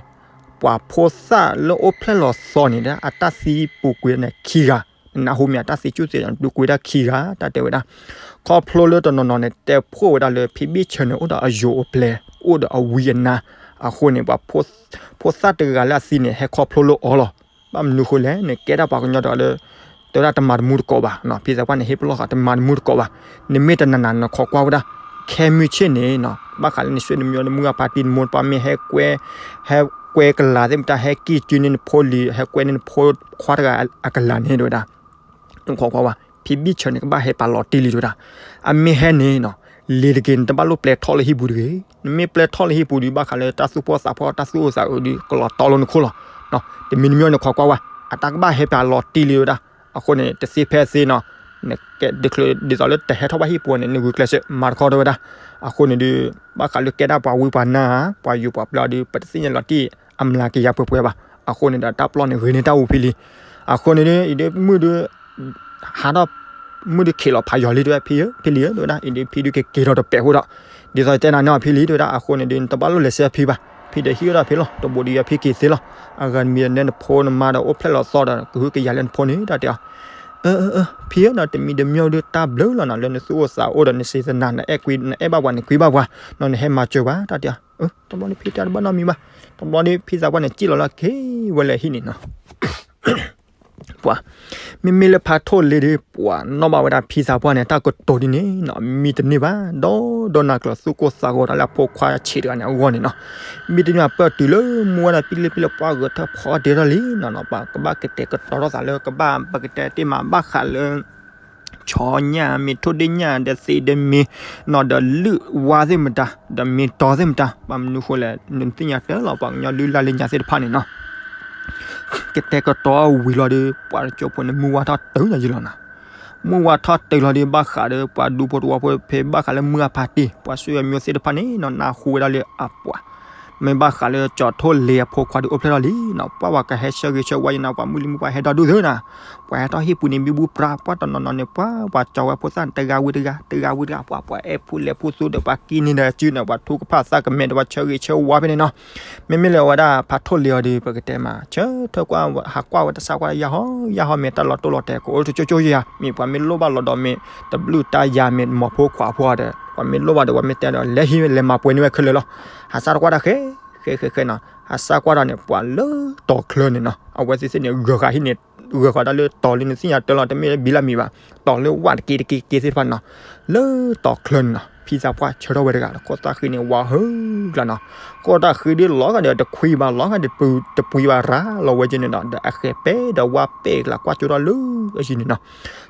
ပှၤဖိသၣ်လၢအိၣ်ဖျဲၣ်လီၤသီန့ၣ်ဒီး အတၢ်သံပူၤကွံာ်န့ၣ်ခံဂၤ နနၢ်ဟူမ့ၢ် အတၢ်သံကၠူၣ်သ့ၣ်ဒုးကွံာ်ဒၣ်ခံဂၤ တၢ်တဲဝဲဒၣ် ခီဖျိလၢတနီၤနီၤန့ၣ် တဲဖှိၣ်ဝဲဒၣ်လၢဖံဘံၣ်ဆၢန့ၣ် အိၣ်ဒီးအယိၤအပျဲၤ အိၣ်ဒီးအဝံအနါ အဃိန့ၣ် ပှၤဖိသၣ်တဂၤလၢအသံန့ၣ် ဟဲခီဖျိလၢအီၤလီၤ. ဘၣ်မနုၤဃိလဲၣ်န့ၣ် ကဲဒၣ်ပှၤကညီတဂၤလၢ တဲဝဲဒၣ်တမၤတမူတကိးဘၣ် ဖံသးပှၢ်န့ၣ် ဟ့ၣ်ပလီၢ်ဃာ်တမၤတမူတကိးဘၣ် နမ့ၢ်တနးနးနခိးကွၢ်ဝဲဒၣ် ခဲမုၢ်ဆ့ၣ်န့ၣ်နီၤ ဘၣ်ဃးလၢနဆွေနမျိုး နမုၢ်ဂၢ်ဖါတံၢ်နမိၢ်နပၢ်မ့ၢ်ဟဲကွဲ ဟဲကွဲကလၤသ့ၣ်မတၤ ဟဲကံၢ်စုန့ၢ်နဖိလံၤ ဟဲကွဲန့ၢ်နဖိခွါတဂၤအကလၤန့ၣ်တဲဝဲဒၣ် နခိးကွၢ်ဝဲ ဖံဘံၣ်ဆၢန့ၣ် ကဘၣ်ဟဲပာ်လီၤတံၢ်လံတဲဝဲဒၣ် အမ့ၢ်ဟဲန့ၣ်နီၤ လ့ၤတက့ၢ် နတဘၣ်လိၣ်ပျဲထီၣ်လၢဟံၣ်ပူၤတဂ့ၤ နမ့ၢ်ပျဲထီၣ်လၢဟံၣ်ပူၤဒီး ဘၣ်ဃးလၢတၢ်သူၣ်ဖှီၣ်သးဖှီၣ် တၢ်သူၣ်အိၣ်သးအိၣ်ဒီး ကလီၤတီလိာ်နခိၣ်လီၤ တမံၤတမံၤနခိးကွၢ်ဝဲ အတၢ်ကဘၣ်ဟဲပာ်လီၤတံၢ်လံတဲဝဲဒၣ် အဃိန့ၣ် တသ့ဖဲသ့နီၤ နကဲဒ်ချၢ ဒ်သိးလၢတဟဲထီၣ်ဘၣ်ဟံၣ်ပူၤန့ၣ် နဂုာ်ကျဲးစၢးမၤတခီတဲဝဲဒၣ် အဃိန့ၣ်ဒီး ဘၣ်ဃးလၢကဲဒၣ်ပှၤဝံပှၤနါ ပှၤယိၤပှၤပျီဒီး ပတသ့ၣ်ညါလီၤတံၢ်အမျးကယၤပှဲၤပှဲၤဘၣ် အဃိန့ၣ်ဒီးတၢ်ပျီန့ၣ်ဂ့ၤန့ၢ်တၢ်အူဖံလံ အဃိန့ၣ်ဒီး အံၤဒီးမုၢ်ဒီး ဟးထီၣ် မုၢ်ဒီးခ့းလီၤဖးယီၤလံတဲဝဲ ဖံဧၢ ဖံလံဧၢ တဲဝဲဒၣ် အံၤဒီးဖံဒုးကက့ၤထီၣ်တပဲာ်ဃိဒီး ဒ်သိးတဲနၤန့ၣ်ဖံလံတဲဝဲဒၣ် အဃိန့ၣ်ဒီး နတဘၣ်လိၣ်လဲၤဆှၢဖံဘၣ် ဖံဒီးဟံၣ်အိၣ်ဒီးဖံလီၤ တဘူးဒီးယၤဖံက့ၤသ့လီၤ အဂၤတမံၤဒီးနဖိနမါဒီးအိၣ်ဖျဲၣ်လီၤသီဒီး ကဟုကယာ်လၢနဖိန့ၣ် တၢ်တဲအီၤ အၢ အၢ အၢ ဖံဧၢနီၤ တမံၤတမံၤဒီးတၢ်ဘျုးလီၤနီၤ လၢနသူၣ်အိၣ်သးအိၣ်ဒီးနစံးသနာ် နအဲၣ်ကွံ နအဲၣ်ဘၣ်ပှၤန့ၣ် ကွံဘၣ်ပှၤနီၤ နဟဲမၤစၢၤပှၤ တၢ်တဲအီၤ တဘျီဒီးဖံတဲတဘၣ်နီတမံၤဘၣ် တဘျီဒီးဖံသးပှၢ်န့ၣ် စံၣ်လီၤလၢက့ၤဝဲလၢဟံၣ်န့ၣ်နီၤ ပှၤ မ့မ့ၢ်လၢဖးထိၣ်လ့ၤဒီး ပှၤနီၣ်ဘၣ်ဝဲဒၣ်ဖံသးပှၢ်န့ၣ် တၢ်ကတိၤဒ်န့ၣ်နီၤ မံတန့ၢ်ဘၣ် ဒီဒီနၤကျၢၤသူၣ်ကိၢ်သးဂီၤတၢ်လၢအဖိခွါဆံးတဂၤန့ၣ်အဂီၢ်န့ၣ်နီၤ မံတန့ၢ်ဘၣ်ပၢၢ်တုၤလၢမုၢ်ဝဲဒၣ်ပံလ့ပံလၢပှၢ်ဂဲၤထၢၣ်ဖီအီၣ်တ့ၢ်ထီၣ်လံနီၤနီၤ ပှၤကဘၣ်ကတဲာ်ကတီၤထီၣ်သးလၢကဘၣ် ပကတဲတ့ၢ်မးဘၣ်ဃးလၢ ဆီညၣ် မ့ၤထိၣ်ဒ့ၣ်ညၣ် ဒီးသ့ဒီးမ့ၤနီၤ ဒီးလုၢ်ဝါသ့ၣ်မတၤ ဒီးမ့ၤတီၤသ့ၣ်မတၤ ဘၣ်မနုၤဃိလဲၣ် နသ့ၣ်ညါတၢ်လီၤ ပှၤကညီလုၢ်လၢ်လၢညါသ့ၣ်တဖၣ်န့ၣ်နီၤ ကတဲာ်ကတီၤဝံၤလီၤဒီး ပှၤတကၠိဖိန့ၣ် မုၢ်ဝါထီၣ်တုၤလီၤယံလီၤနီၤ မုၢ်ဝါထီၣ်တုၤလီၤဒီး ဘၣ်ဃးဒီး ပှၤဒူဖိတဝီဖိဖဲ ဘၣ်ဃးလၢမုၢ်အဖါတံၢ် ပှၤဆွေမျိုးသ့ၣ်တဖၣ်န့ၣ်နီၤ နၢ်ဟူဝဲဒၣ်လၢအပှၤ မ့ၢ်ဘၣ်ဃးလၢကၠီၤထိၣ်လ့ၤအဖိခွါဒီးအိၣ်ဖျဲၣ်ထီၣ်လံနီၤ ပှၤဝဲကဟဲဆၢဂ့ၤဆၢဝါယံနီၤ ပှၤမုၢ်လံမုၢ်ပှၤဟဲဒီဒူၣ်သ့နီၤ ပှၤဟဲထီၣ်ဟံၣ်ပူၤန့ၣ် ဘံဘူပြါ ပှၤတနီၤနီၤန့ၣ် ပှၤ ပှၤကၠီၤဝဲဖိသၣ်န့ၣ် တဂၤဝံၤတဂၤ တဂၤဝံၤတဂၤ ပှၤ ပှၤအဲၣ်ဖူလဲၤဖူသူဒီး ပှၤကံၣ်န့ၢ်ဒီးစုန့ၣ် ပှၤထူကဖၣ်သးကမဲာ်ဒီး ပှၤဆၢဂ့ၤဆၢဝါဖဲန့ၣ်နီၤ မ့မ့ၢ်လၢအဝဲဒၣ်ဖးထိၣ်လ့ၤအီၤဒီး ပကတဲမး ဆၢထၢၣ်ကွၢ် ဟးကွၢ်ဝဲတၢ်ဆါကွၢ် ယၢ်ဟီ ယၢ်ဟီ မ့ၢ်တၢ်လီၤတိၢ်လီၤတဲာ် ကအိၣ်တကၠိကၠိယၤ မ့ၢ်ပှၤမ့ၢ်လိၣ်ဘၣ်လီၤဒီးမ့ၢ် တဘျုးတၢ်ယၤ မ့ၢ်မိၢ်ဖိခွါဖိဒီး ပှၤမ့ၢ်လိၣ်ဘၣ်ဒီး ပှၤမ့ၢ်တဲဒီး လဲၤဟံးလဲၤမၤပှဲၤန့ၢ်ဝဲခဲလၢာ်လီၤ ဟးစၢ်တကွၢ်တၢ်ဃဲ ဃဲဃဲဃဲနီၤ ဟးစၢ်ကွၢ်တၢ်န့ၣ် ပှၤလၢတီၤချၢန့ၣ်နီၤ အဝဲသ့ၣ်သ့ၣ်န့ၣ် ဂၢၢ်ဃာ်ဟံၣ်န့ၣ် ဂၢၢ်ဃာ်တၢ်လၢတီၤလၢနသ့ၣ်ညါတၢ်လီၤ တမ့ၢ်လၢဘံလၢမံၤဘၣ် တီၤလၢဝၣ်တက့တက့တက့သ့ၣ်တဖၣ်နီၤ လၢတီၤချၢန့ၣ်နီၤ ဖံသးပှၢ်ဆၢထၢၣ်ဝဲတဂၤ ခိၣ်သၣ်ဃံန့ၣ် ဝါဟုကျါနီၤ ခိၣ်သၣ်ဃံဒ်လီၤဂာ်ဒီးတခွံဘၣ် လီၤဂာ်ဒီးတပှံၤဘၣ်ရၤလီၤဝဲက့န့ၣ်ဒီး ဒီးအဃဲၤပဲဒီးဝါပဲၢ်ကျါကွၢ်ကၠိထီၣ်လၢအယံၤန့ၣ်နီၤ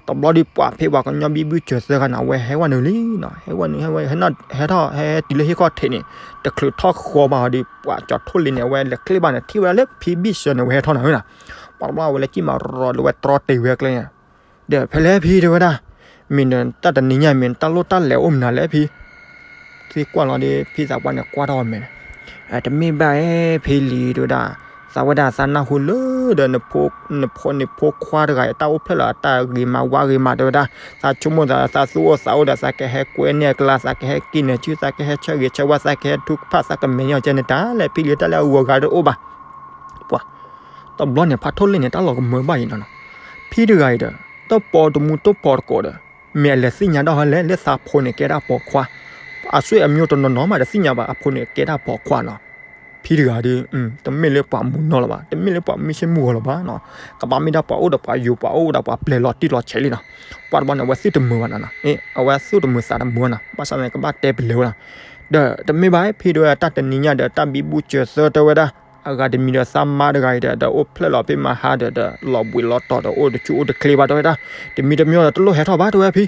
တဘျီဒီးပှၤဖဲပှၤကညီဘံဘူစၢၤသၢဂၤန့ၣ် အဝဲဟဲဝဲနုာ်လံနီၤ ဟဲဝဲနုာ် ဟဲဝဲ ဟဲထီၣ် ဟဲတုၤလၢဟံၣ်ခီၣ်ထံးန့ၣ် တချုးထီၣ်ဃီဘၣ်ဒီး ပှၤကၠီၤထိၣ်လ့ၤန့ၣ် အဝဲလဲၤချ့ဘၣ်န့ၣ် ထံၣ်ဝဲဒၣ်လၢဖံဘံၣ်ဆၢန့ၣ် အဝဲဟဲထီၣ်နၤဝဲနီၤ ပှၤတဘျီအဝဲလဲၤကံၣ်မးရီၤဒီးဝဲတြီတ့ၢ်ဝဲအကျဲညါ, ဒီးဖဲလဲၣ်ဖံတဲဝဲဒၣ်, မ့ၢ်နတၢ်တနံၤညါမ့ၢ်နတၢ်လိၣ်တၢ်လဲၤအိၣ်မနုၤလဲၣ်ဖံ, သ့ၣ်ကွၢ်လီၤဒီး ဖံသးပှၢ်န့ၣ်ကွၢ်ထီၣ်အမဲာ်န့ၣ်, တမ့ၢ်ဘၣ်ဧါဖံလံၤတဲဝဲဒၣ်, သးဝဲဒၣ်သးနၢ်ဟူလၢဒီး နဖိန့ၣ်ဖိခွါတဂၤအတၢ်အိၣ်ဖျဲၣ်လီၤ အတၢ်ဂ့ၤမးဝါဂ့ၤမးတဲဝဲဒၣ်, သးဆိကမိၣ်သး သးသူၣ်အိၣ်သးအိၣ်ဒီး သးကဟဲကွဲန့ၢ်အကျါ သးကဟဲက့ၤနုာ်စု သးကဟဲဆၢဂ့ၤဆၢဝါ သးကဟဲထုကဖၣ် သးကမဲာ်ညါကဲန့ၣ်တၢ်လဲၣ် ဖံလံၤတၢ်လၢအဂီၤဂၤတအိၣ်ဘၣ်. ပှၤ တဘျီန့ၣ် ဖးထိၣ်လ့န့ၣ် တၢ်လီၤကမၢဘၣ်အံၤနီၤနီၤ, ဖံတဂၤအံၤဒီး တၢ်ပိာ်တမူတၢ်ပိာ်တကိးဒီး မ့ၢ်အလဲၤသ့ၣ်ညါဒၣ်ဟဲလဲၣ် လၢသးဖိန့ၣ်ကဲဒၣ်ပိာ်ခွါ, အဆွေအမျိုးတနီၤနီၤမးတသ့ၣ်ညါဘၣ် အဖိန့ၣ်ကဲဒၣ်ပိာ်ခွါနီၤ. ဖံတဂၤဒီး တမ့ၢ်လၢပှၤမူနီၤလၢၤဘၣ် တမ့ၢ်လၢပှၤမုၢ်ဆ့မုၢ်ဂီၤလၢၤဘၣ်နီၤ, ကဘၣ်မ့ၢ်ဒၣ်ပှၤအိၣ်ဒီးပှၤယိၤ ပှၤအိၣ်ဒီးပှၤပျဲၤလီၤတံၢ်လီၤဆဲးလံနီၤ. ပှၤတဘျီန့ၣ် အဝဲသူၣ်တမုာ်ဘၣ်နီၤနီၤ, အဝဲသူၣ်တမုာ်သးတမုာ်နီၤ ဘၣ်ဆၣ်န့ၣ် ကဘၣ်တဲပလဲၤဝဲနီၤ. ဒီးတမ့ၢ်ဘၣ်ဖံတဲဝဲ တၢ်တနံၤညါဒီး တၢ်ဘံဘူစၢၤသၢတဲဝဲဒၣ်, အဂၤတမံၤဒီးသးမါတဂၤအံၤဒီး ဒီးအိၣ်ဖျဲၣ်လီၤဖဲမဟါဒီး ဒီးလီၤဘှံးလီၤတီၤဒီး အိၣ်တဆူၣ်အိၣ်တချ့ဘၣ်တဲဝဲဒၣ်, တမံၤတမံၤဒီးတလိၣ်ဟဲထီၣ်ဘၣ်တဲဝဲဖံ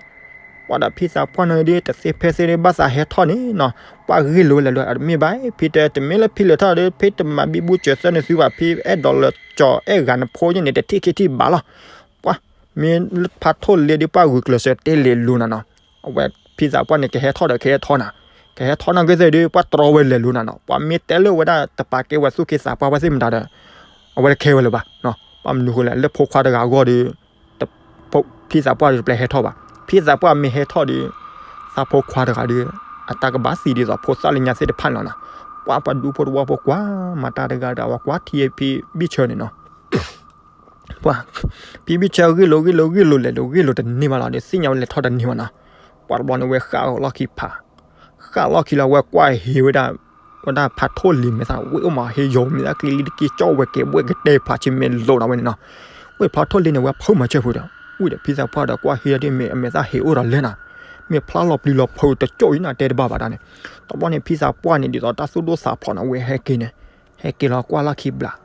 ပှၤဒီးဖံသးပှၢ်န့ၣ်ဒီး တသ့ဖဲသ့ဒီး ဘၣ်သးဟဲထီၣ်န့ၣ်နီၤ, ပှၤဂ့ၢ်လိာ်ဝဲလဲၤလိာ် တမ့ၢ်ဘၣ် ဖံတဲ တမ့ၢ်လၢဖံလဲၤထီၣ်ဒီး ဖံတမၤဘံဘူစၢၤသၢနသုဘၣ် ဖံအဲၣ်ဒိးလၢကၠီၤအဲၣ်ဂၤနဖိညါန့ၣ် တထံၣ်ခံထံၣ်ဘၣ်လီၤ. ပှၤ မ့ၢ်ဖးထိၣ်လ့ဒီး ပှၤဂုာ်ကျဲးစၢးတဲလဲၤလိာ်နၤနီၤ, အဝဲဖံသးပှၢ်န့ၣ် ကဟဲထီၣ်ဒီးကဟဲထီၣ်နၤ, ကဟဲထီၣ်နၤကသ့ၣ်ဒီး ပှၤတြီဝဲလဲၤလိာ်နၤနီၤ, ပှၤမ့ၢ်တဲလၢဝဲဒၣ်တပာ်ကဲဝဲသူၣ်က့သးပှၢ်ဝဲသ့ၣ်မတၤဒီး အဝဲတခဲဝဲလၢၤဘၣ်, ဘၣ်မနုၤဃိလဲၣ် လၢဖိခွါတဂၤအဂီၢ်ဒီး ဖံသးပှၢ်ဒီးတပျဲဟဲထီၣ်ဘၣ်, ဖံသးပှၢ်မ့ၢ်ဟဲထီၣ်ဒီး သးဖိခွါတဂၤဒီး အတၢ်ကဘၣ်သံဒ်သိးဖိသၣ်လၢညါသ့ၣ်တဖၣ်န့ၣ်လီၤနီၤ, ပှၤပှၤဒူဖိတဝီဖိကွၢ်မၤတၢ်တဂၤဒီး အဝဲကွၢ်ထံဖံဘံၣ်ဆၢန့ၣ်နီၤ ပှၤ ဖံဘံၣ်ဆၢဂ့ၢ်လိာ်ဂ့ၢ်လိာ်ဂ့ၢ်လိာ်လဲၤလိာ်ဂ့ၢ်လိာ်တန့ၢ်ဘၣ်လီၤဒီး သ့ၣ်ညါဝဲလဲၤထီၣ်တန့ၢ်ဘၣ်နီၤ, ပှၤတဘျီန့ၣ် ဝဲဃၣ်လီၢ်ခံဖး, ဃၣ်လီၢ်ခံလီၤ ဝဲကွၢ်ဟ့ဝဲဒၣ်, ဝဲဒၣ်ဖးထိၣ်လ့မဲာ်သၣ် ဝ့ၢ်အိၣ်မးဟ့ယီၤမ့ၢ်သၣ်ကျ့လံတက့ၢ် ကၠီၣ်ဝဲကဲးဘှဲၣ်ကတဲဖးဆံးမ့ၢ်လိာ်နီၤဝဲန့ၣ်နီၤ, ဝ့ၢ်ဖးထိၣ်လ့န့ၣ် ဝဲဖုးမၤစၢၤဖုးဒီး ဝံၤဒီးဖံသးပှၢ်ဒီးကွၢ်ဟ့ဒီးမ့ၢ်အမဲာ်သၣ်ဟ့အိၣ်ဒီးလဲၣ်နီၤ, မ့ၢ်ဖျါလီၤပျံၤလီၤဖုးတကၠီၣ်အံၤနၤတဲတဘၣ်ဘၣ်တၢ်န့ၣ်, တဘျီန့ၣ် ဖံသးပှၢ်န့ၣ် ဒ်သိးတၢ်သူၣ်ဒိၣ်သးဖျိးန့ၣ် ဝဲဟဲက့ၤန့ၣ်, ဟဲက့ၤလီၤကွၢ်လီၢ်ခံဘျး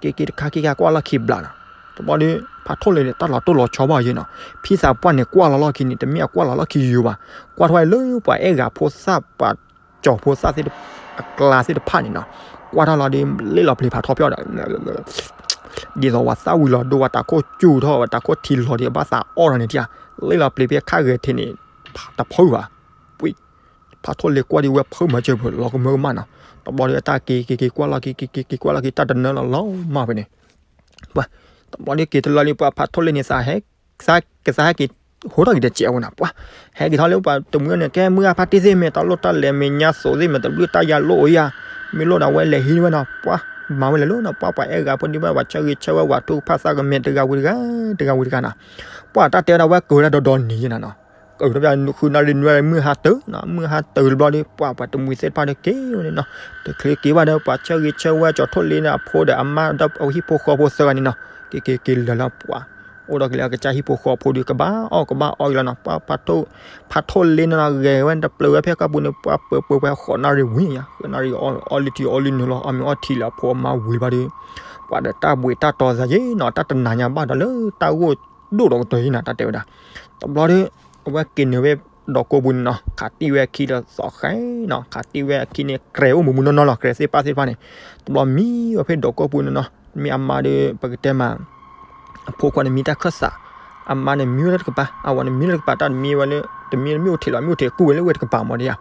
က့ၤက့ၤတခါက့ၤကကွၢ်လီၢ်ခံဘျးနီၤ, တဘျီဒီး ဖးထိၣ်လ့န့ၣ် တၢ်လီၤတိၢ်လီၤဆီဘၣ်ယဲနီၤ, ဖံသးပှၢ်န့ၣ်ကွၢ်လီၤလီၢ်ခံန့ၣ် တမ့ၢ်အကွၢ်လီၤလီၢ်ခံယိာ်ဘၣ်, ကွၢ်ထီၣ်ဝဲလၢပှၤအဲၣ်ဂၤဖိသၣ်ပှၤကၠီၤဖိသၣ်သ့ၣ်တဖၣ် အကျါသ့ၣ်တဖၣ်န့ၣ်နီၤ, ကွၢ်ထီၣ်လီၤဒီး လ့ၣ်လီၤပျံၤဖးထီၣ်ပျီၣ်ဒီး ဒ်သိးဝဲသၣ်ဝံၤလီၤဒိဝဲတၢ်ခိၣ်စူၤထီၣ်ဝဲတၢ်ခိၣ်ထံလီၤဒီး ဘၣ်သးအီၣ်ဒီးန့ၣ်တၢ်, လ့ၣ်လီၤပျံၤဖဲခါဂဲၤထံးန့ၣ် တဖုးဘၣ်, ဝံၤ ဖးထိၣ်လ့ကွၢ်ဒီးဝဲဖုးမၤစၢၤဖုး လီၤကမၢကမၣ်နီၤ, တဘျီဒီးတၢ်က့ၤက့ၤက့ၤကွၢ်လီၢ်က့ၤက့ၤက့ၤက့ၤကွၢ်လီၢ်က့ၤ တၢ်တနၢလီၤလီၤမၢ်ဖဲန့ၣ်, ပှၤ တဘျီဒီးက့ၤတလီၤလံ ပှၤဖးထိၣ်လ့န့ၣ် သးဟဲ ကသးဟဲက့ၤ ဟိထီၣ်က့ၤတစဲးဝဲနီၤ, ပှၤ ဟဲက့ၤထီၣ်လၢပှၤတမှံၤန့ၣ် ကဲမုၢ်ဂၢ်ဖါတံၢ်သ့ၣ် မ့ၢ်တၢ်လိၣ်တၢ်လဲၤ မ့ၢ်ညါသိးသ့ၣ် မ့ၢ်တဘျုးတၢ်ယၤလိၣ်ဧါ, မ့ၢ်လိၣ်ဒီးဝဲလဲၤဟံးဝဲနီၤ, ပှၤ မၤဝဲလဲၤလိၤနီၤ, ပှၤ ပှၤအဲၣ်ဂၤဖိဒံးဘၣ် ပှၤဆၢဂ့ၤဆၢဝါ ပှၤထုကဖၣ်သးကမဲာ်တဂၤဝံၤတဂၤ တဂၤဝံၤတဂၤနီၤ, ပှၤတၢ်တဲဝဲဒၣ်ဝဲကၢၤဝဲဒၣ်ဒီဒီနံၤယဲနီၤနီၤ, ကၢၤတဘျီ ဃုနၣ်ရံၣ်နွံနၣ်ရံၣ် မုၢ်ဟါတၢၤနီၤ, မုၢ်ဟါတၢၤတဘျီဒီး ပှၤ ပှၤတမှံၤသ့ၣ်တဖၣ်ဒီးက့ၤဝဲန့ၣ်နီၤ, တချုးက့ၤဘၣ်ဒီး ပှၤဆၢဂ့ၤဆၢဝါ ကၠီၤထိၣ်လ့န့ၣ်အဖိဒီးအမါဒီးအဟံၣ်ဖိဃီဖိသၢဂၤန့ၣ်နီၤ, က့ၤက့ၤက့ၤလၢာ်လၢပှၤ အိၣ်ဒီးက့ၤလၢအကစၢ်ဟံၣ်ဖိဃီဖိဒီး ကဘၣ်အီၣ်ကဘၣ်အီက့ၤလီၤနီၤ, ပှၤ ဖးထိၣ်လ့န့ၣ်နီၤ ဂဲၤဝဲတပျၢၤဝဲဖဲကီၢ်ပူၤန့ၣ် ပှၤပၢၤပၢၤပှၤဃိးနၣ်ရံၣ်ဝံၤယါ ဃိးနၣ်ရံၣ် အီၣ်လံထံအီလံနုၤလီၤ အီၣ်မ့ၤအီထံလၢအဖိအမါဝံၤဘၣ်ဒီး ပှၤဒီးတၢ်ဘှံးတၢ်တီၤသးယဲနီၤ တၢ်တနၤညါဘၣ်ဒီးလၢတၢ်ဂိၢ်ဒိၣ်ဒီးကတၢၢ်ယဲနီၤ တၢ်တဲဝဲဒၣ်, တဘျီဒီး အဝဲက့ၤနုာ်ဝဲဒီးကိးပူၤန့ၣ်နီၤ ခးတံၢ်ဝဲအခံဒီးသီၣ်ဃဲနီၤ ခးတံၢ်ဝဲအခံန့ၣ် ကြဲးအိၣ်မူမူနီၢ်နီၢ်လီၤ ကြဲးသ့ၣ်ပၢ်သ့ၣ်တဖၣ်န့ၣ်, တဘျီမံဝဲဖဲဒီးကိးပူၤန့ၣ်နီၤ မ့ၢ်အမါဒီး ပကတဲမး အဖိခွါန့ၣ်မံတၢ်ခၢၣ်စး, အမါန့ၣ်မံဝဲလၢတကပၤ အဝၤန့ၣ်မံလၢတကပၤ တၢ်တမံဝဲလၢ တမံမ့ၣ်အူထံးလီၤ မ့ၣ်အူထံးကူၣ်ဝဲလၢဝဲတကပၤမ့ၢ်ဒ်ဧါ,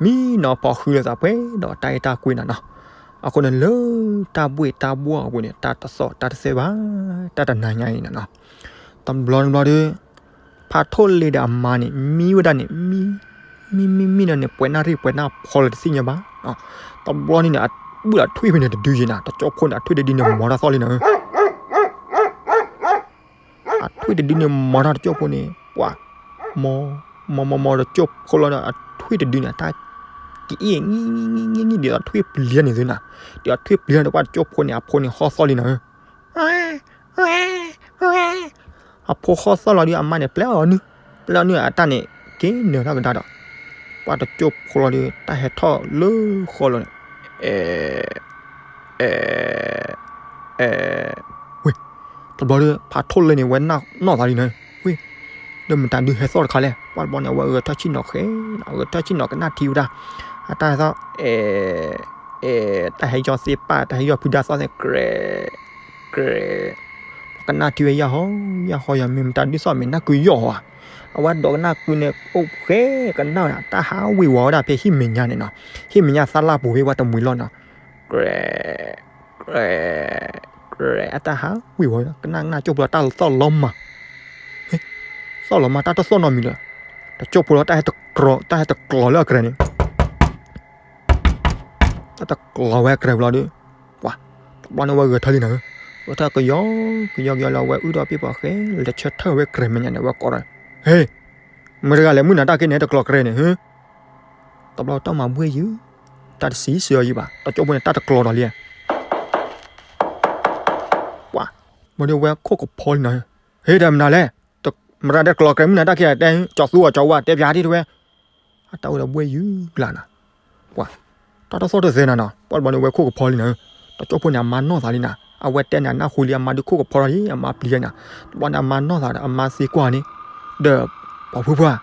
မံနီၤဖီဃုလိာ်သးပှဲၤဒီးတၢ်အဲၣ်တၢ်ကွံနီၤနီၤ, အဃိန့ၣ်လၢတၢ်ဘှံးတၢ်ဘှီၣ်အပူၤန့ၣ် တၢ်တသီၣ်တၢ်တသဲဘၣ် တၢ်တနၤညါအံၤနီၤနီၤ, တဘျီတဘျီဒီး ဖးထိၣ်လ့ဒီးအမါန့ၣ် မံဝဲဒၣ်န့ၣ် မံ မံမံမံဒီးန့ၣ် ပှဲၤနၣ်ရံၣ်ပှဲၤနၣ်ဖီလၢတသ့ၣ်ညါဘၣ်, တဘျီန့ၣ်န့ၣ် အဘုၣ်အထွံၣ်ဖဲန့ၣ်တဒုယဲနၤ တကၠိဖိန့ၣ် အထွံၣ်တဒုန့ၣ် မီၤတၢ်သီၣ်လံနၤဧၢ အထွံၣ်တဒုန့ၣ် မီၤတၢ်တကၠိဖိန့ၣ် ပှၤ မီၤ မီၤမီၤမီၤတကၠိဖိလီၤဒီး အထွံၣ်တဒုန့ၣ် တၢ်ကအံၣ် ငံၣ်ငံၣ်ငံၣ်ငံၣ်ဒ်သိးထွံၣ်ပျံၤန့ၣ်သုနၤ, ဒ်သိးထွံၣ်ပျံၤန့ၣ် ပှၤတကၠိဖိန့ၣ် အဖိန့ၣ်ဟီၣ်သီၣ်လံနၤဧၢ အဖိဟီၣ်သီၣ်လီၤဒီး အမါန့ၣ် ပျဲအီၤနုၢ်, ပျဲအီၤနုၢ်အတၢ်န့ၣ် က့ၤနၢၤထီၣ်ကဒါဒီး ပှၤတကၠိဖိလီၤဒီး တၢ်ဟဲထီၣ်လၢဃီလီၤန့ၣ်, အဲ အဲ အဲ ဝ့ၢ် တဘျီဒီး ဖးထိၣ်လ့န့ၣ် ဝဲနီၢ်သးလံနၤ, ဝ့ၢ် ဒီးမတၤဒုးဟဲသီၣ်တခါလဲၣ်, ပှၤတဘျီန့ၣ် အဝဲဂဲၤထၢၣ်ဆံၣ်နီၤဃဲ, ဂဲၤထၢၣ်ဆံၣ်နီၤကနၣ်ထံဝဲဒၣ်, အတၢ်ဟဲသီၣ် အဲ အဲ တၢ်ဟဲယီၤသ့ၣ်ပၢ် တၢ်ဟဲယီၤဖုဒါသီၣ်သ့ၣ် ကြဲး ကြဲး ကနၣ်ထံဝဲယၢ်ဟီယၢ်ဟီယၤ မ့ၢ်မတၤဒ်သိးမ့ၢ်နၢ်ကုယီၢ်ဧါ, အဝဲဒိးကနၣ်ကုန့ၣ် အိၣ်ဖဲကနၣ်ဝဲဒၣ် တၢ်ဟးဝ့ၤဝီၤဝဲဒၣ်ဖဲဟံၣ်မဲာ်ညါန့ၣ်နီၤ, ဟံၣ်မဲာ်ညါသးလၢပူၤဖဲဝဲတမှံၤလီၤနီၤ, ကြဲး ကြဲး အတၢ်ဟးဝ့ၤဝီၤ ကနၣ်ကနၣ်ကၠိၣ်ဖိလီၤ တၢ်သီၣ်လီၤမၢ်, သီၣ်လီၤမၢ် တၢ်တသီၣ်နီတမံၤဒီး, တကၠိၣ်ဖိလီၤ တၢ်ဟဲတကျီၤလၢအကြဲးန့ၣ် တၢ်တကျီၤဝဲအကြဲးပူၤလီၤဒီး, ပှၤ, တဘျီန့ၣ်ဝဲဂဲၤထၢၣ်လံနၤဧၢ, ဂဲၤထၢၣ်ကယီ ကယီကယီလၢအဝဲအုၣ်ထီၣ်ပ့ၢ်ပှၤဃဲ လဲၤဆၢထၢၣ်ဝဲကြဲးမဲာ်ညါန့ၣ် အဝဲကိးဒီး, ဟ့, မတၤတဂၤလဲၣ် မုၢ်နၤတၢ်က့န့ၣ် တကျီၤကြဲးန့ၣ် ဟ့, တဘျီတၢ်မၤဘှ့ၣ်ယုၢ်, တၢ်တစံးဆၢယံၤဘၣ် တကၠိၣ်ဖိန့ၣ် တၢ်တကျီၤဒီးလံ ပှၤ, ဘၣ်ဒီးဝဲခိၣ်ကဖီလံနၤဧၢ, ဟ့ တမနုၤလဲၣ်, မတၤတကျီၤကြဲး မုၢ်နၤတၢ်က့တဲ ကၠီၤသူအီၤကၠီၤဝါ တဲပၠးဒ်တဝဲ အတၢ်အိၣ်ဒီးဘှ့ၣ်ယုၢ်လၢနၤ, ပှၤ, တၢ်တသီၣ်တသဲနၤနီၤ ပှၤတဘျီန့ၣ်ဝဲခိၣ်ကဖီလံနၤဧၢ, တကၠိၣ်ဖိန့ၣ် အမါနီၢ်သးလံနၤ အဝဲတဲန့ၣ် အနၢ်ဟူလံ အမါဒုးခိၣ်ကဖီလီၤလံ အမါပျံၤယါန့ၣ်, တဘျီန့ၣ် အမါနီၢ်သးဒီး အမါသံကွၢ်န့ၣ်, ဒီး ပှၤဖုပှၢ်